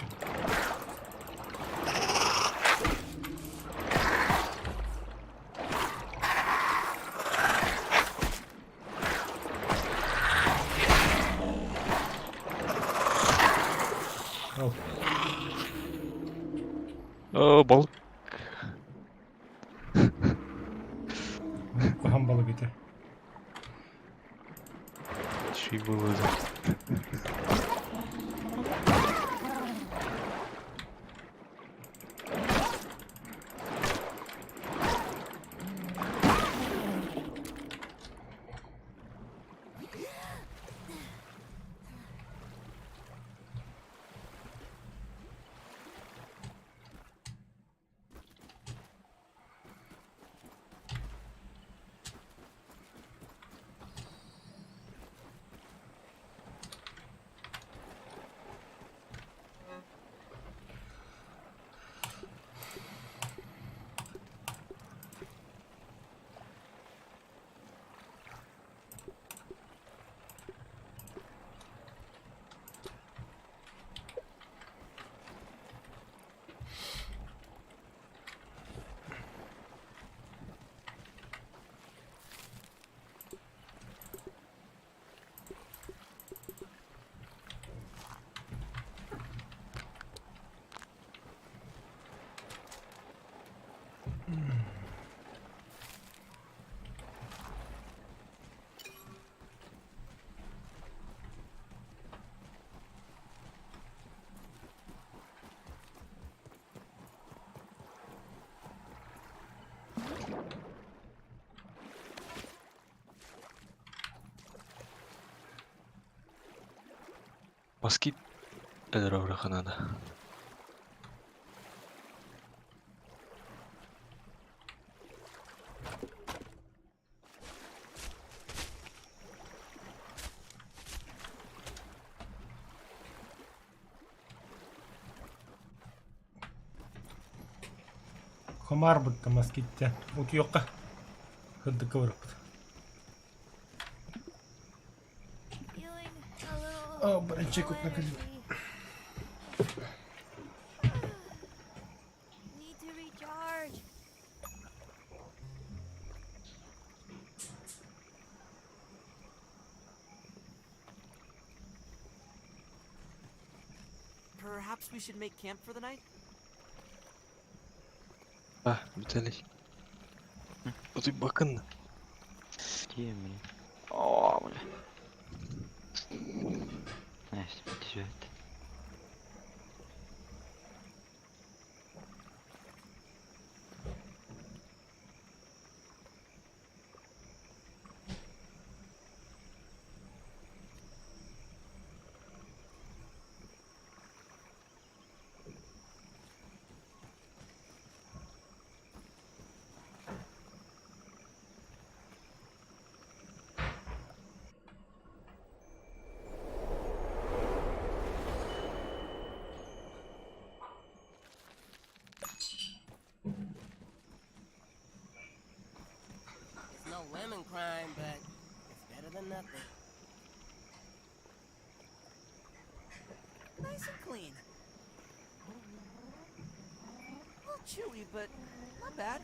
Ол. Оо, балык. Куһаҕан балык ити. Үчүгэй буолуо дуо? Москит өлөрө наада. Комар бытта москитте. Утуйуохха. Сырдыкка барыппыт. Feeling a little О, баранчик low вот наконец. energy. Need to recharge. Perhaps we should make camp for the night? Ah, бүтэли. Отуй бакын. Где, блин? О, бля. Настя, түзет. It's no lemon crime, but it's better than nothing. Nice and clean. A little chewy, but not bad.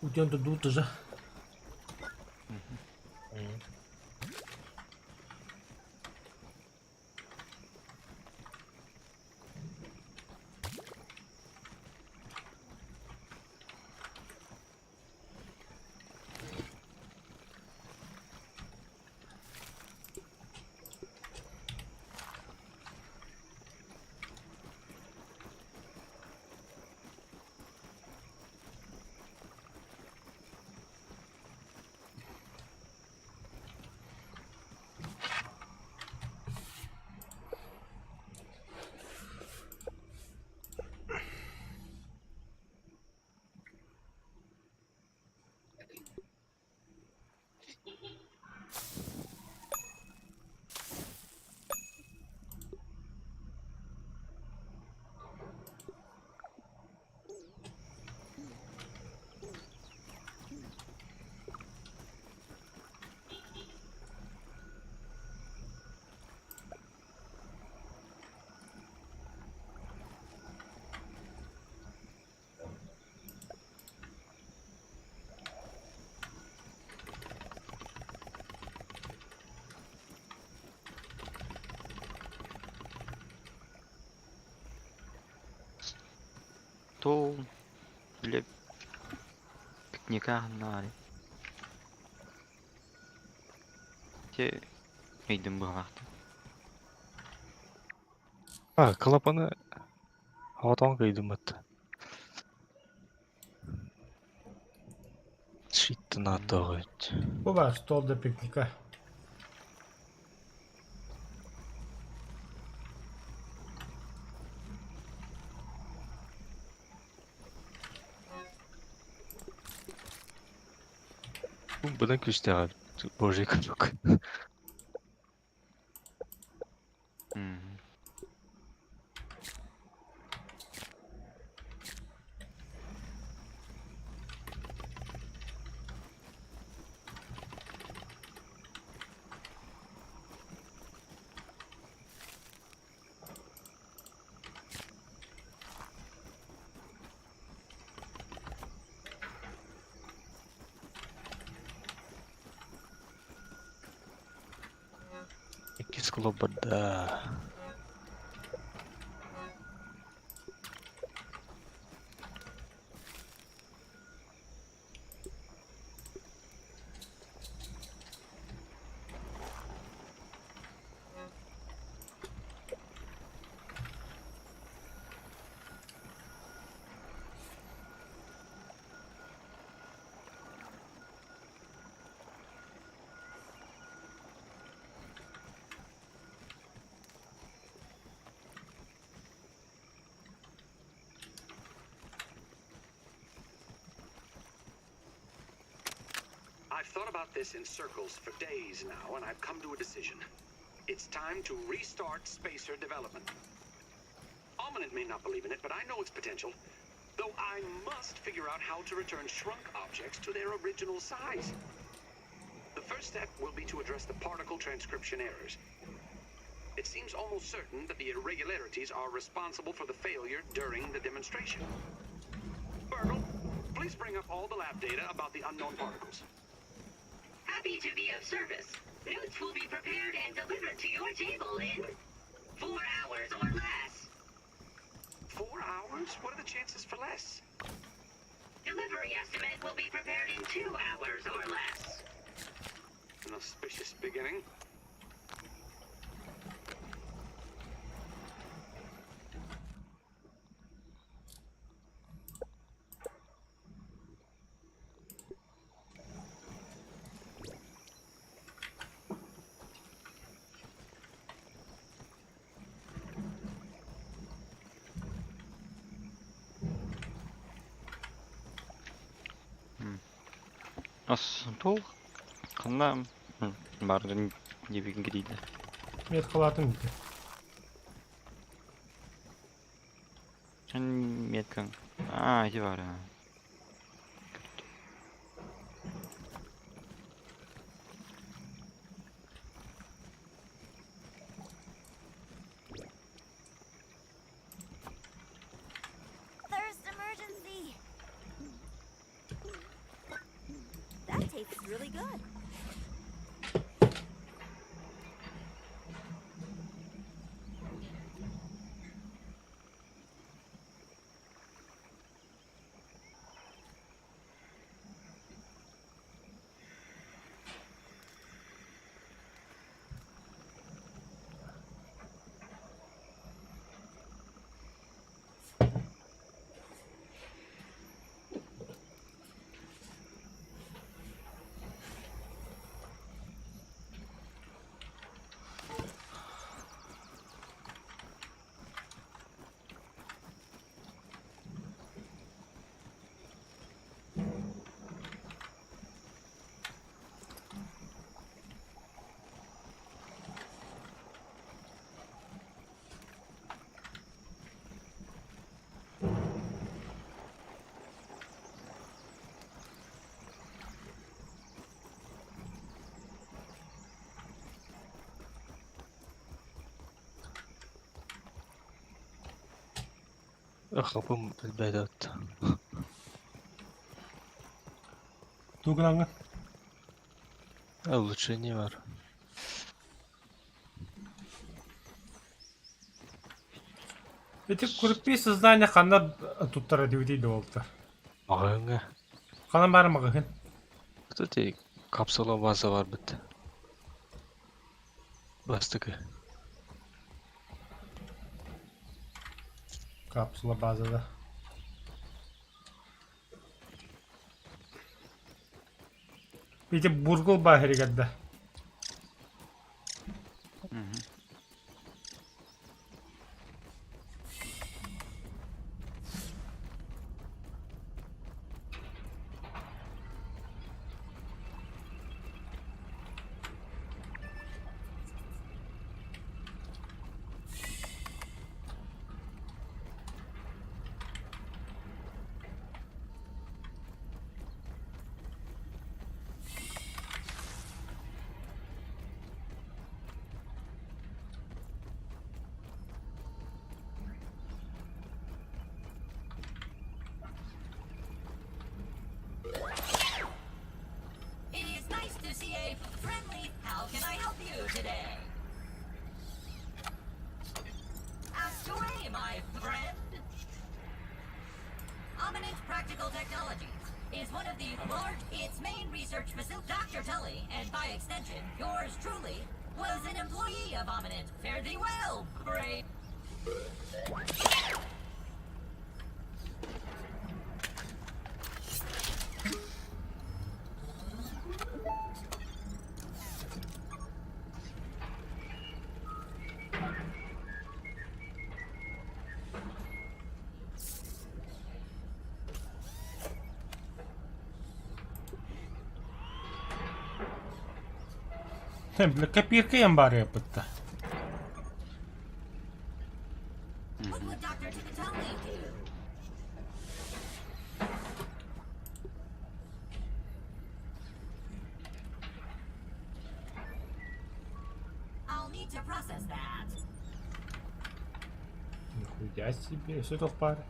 Утен тут уже. Стол для пикника наары. Те өйдüm быһалаахтар. А, клапаны Хаватон кыйдым бат. Шиттен атыгыт. Бу баар стол для пикника. Быдан күстәгә Божий курдук. Мгм. Иккис клубарда. I've thought about this in circles for days now, and I've come to a decision. It's time to restart spacer development. Ominent may not believe in it, but I know its potential. Though I must figure out how to return shrunk objects to their original size. The first step will be to address the particle transcription errors. It seems almost certain that the irregularities are responsible for the failure during the demonstration. Bertel, please bring up all the lab data about the unknown particles. Happy to be of service. Notes will be prepared and delivered to your table in 4 hours or less. 4 hours? What are the chances for less? Delivery estimate will be prepared in 2 hours or less. An auspicious beginning. Стол ханна бардын дебигин кирийде. Мет халатым бите. Эн меткаң. А, ити бар. А. Thirst emergency. That tastes really good. Хапым бедат. Туграҥҥа. Улучшение бар. Ити куруппи сознание ханна туттара диэбитий да буолта. Маҕаһыыҥҥа. Ханан баар маҕаһыын? Кстати, капсула база барбыт. Бастакы. Капсула базада. Ити бургул бааһырыгар да. It is nice to see a friendly. How can I help you today? Ask away, my friend. Ominent Practical Technologies is one of the large. Its main research facility, Dr. Tully, and by extension, yours truly, was an employee of Ominent. Fare thee well, brave. Бля, копирка баар эппитта. What would Dr. Tully do? I'll need to process that. Нихуя себе, что это в паре?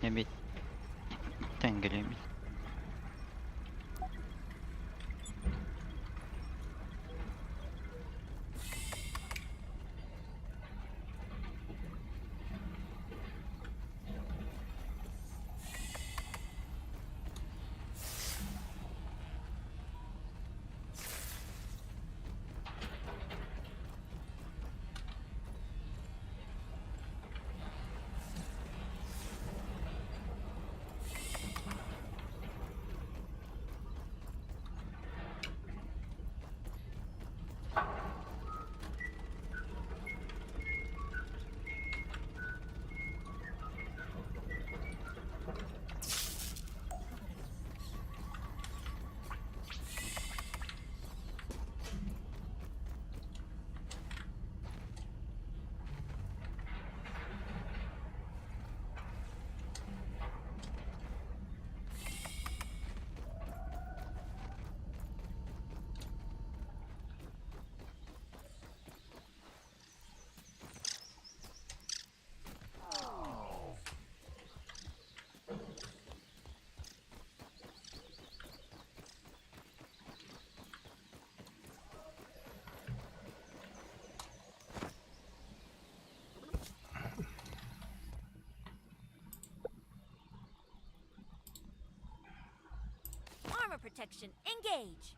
Эбит тэҥҥэлиэммит. Armor protection, engage!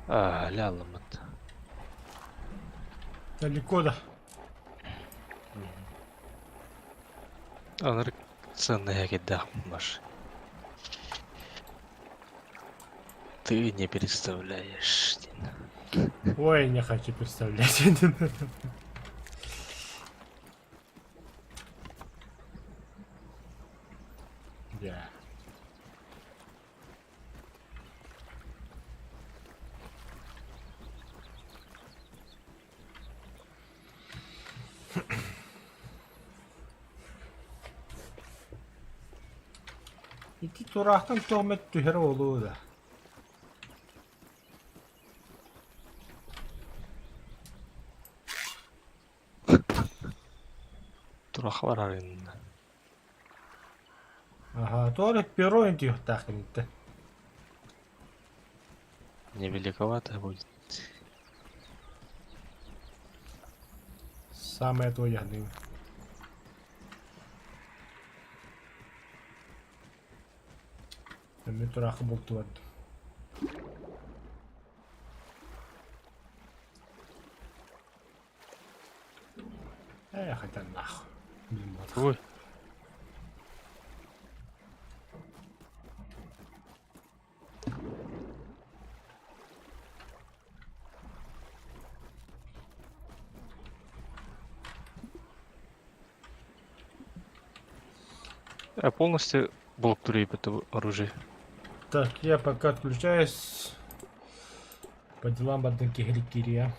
Аа, ля ылыммыт. Далеко да. Аныр ценная кидах маш. Ты не представляешь. Ой, не хочу представлять. Дьэ. Ити тураахтан туох эмэ түһэр буолуо да. Тураха барар иннэ. Аһаа, тоҕо эрэ перо интиһиэхтээх киниттэн. Невеликовато будет. Самое то яһныым. Мин тураахы бултубат. Э, хотя нахуй. Блин, вот. Ой. Я полностью блок это оружие. Так, я пока отключаюсь. По делам бардын киһилик киирия.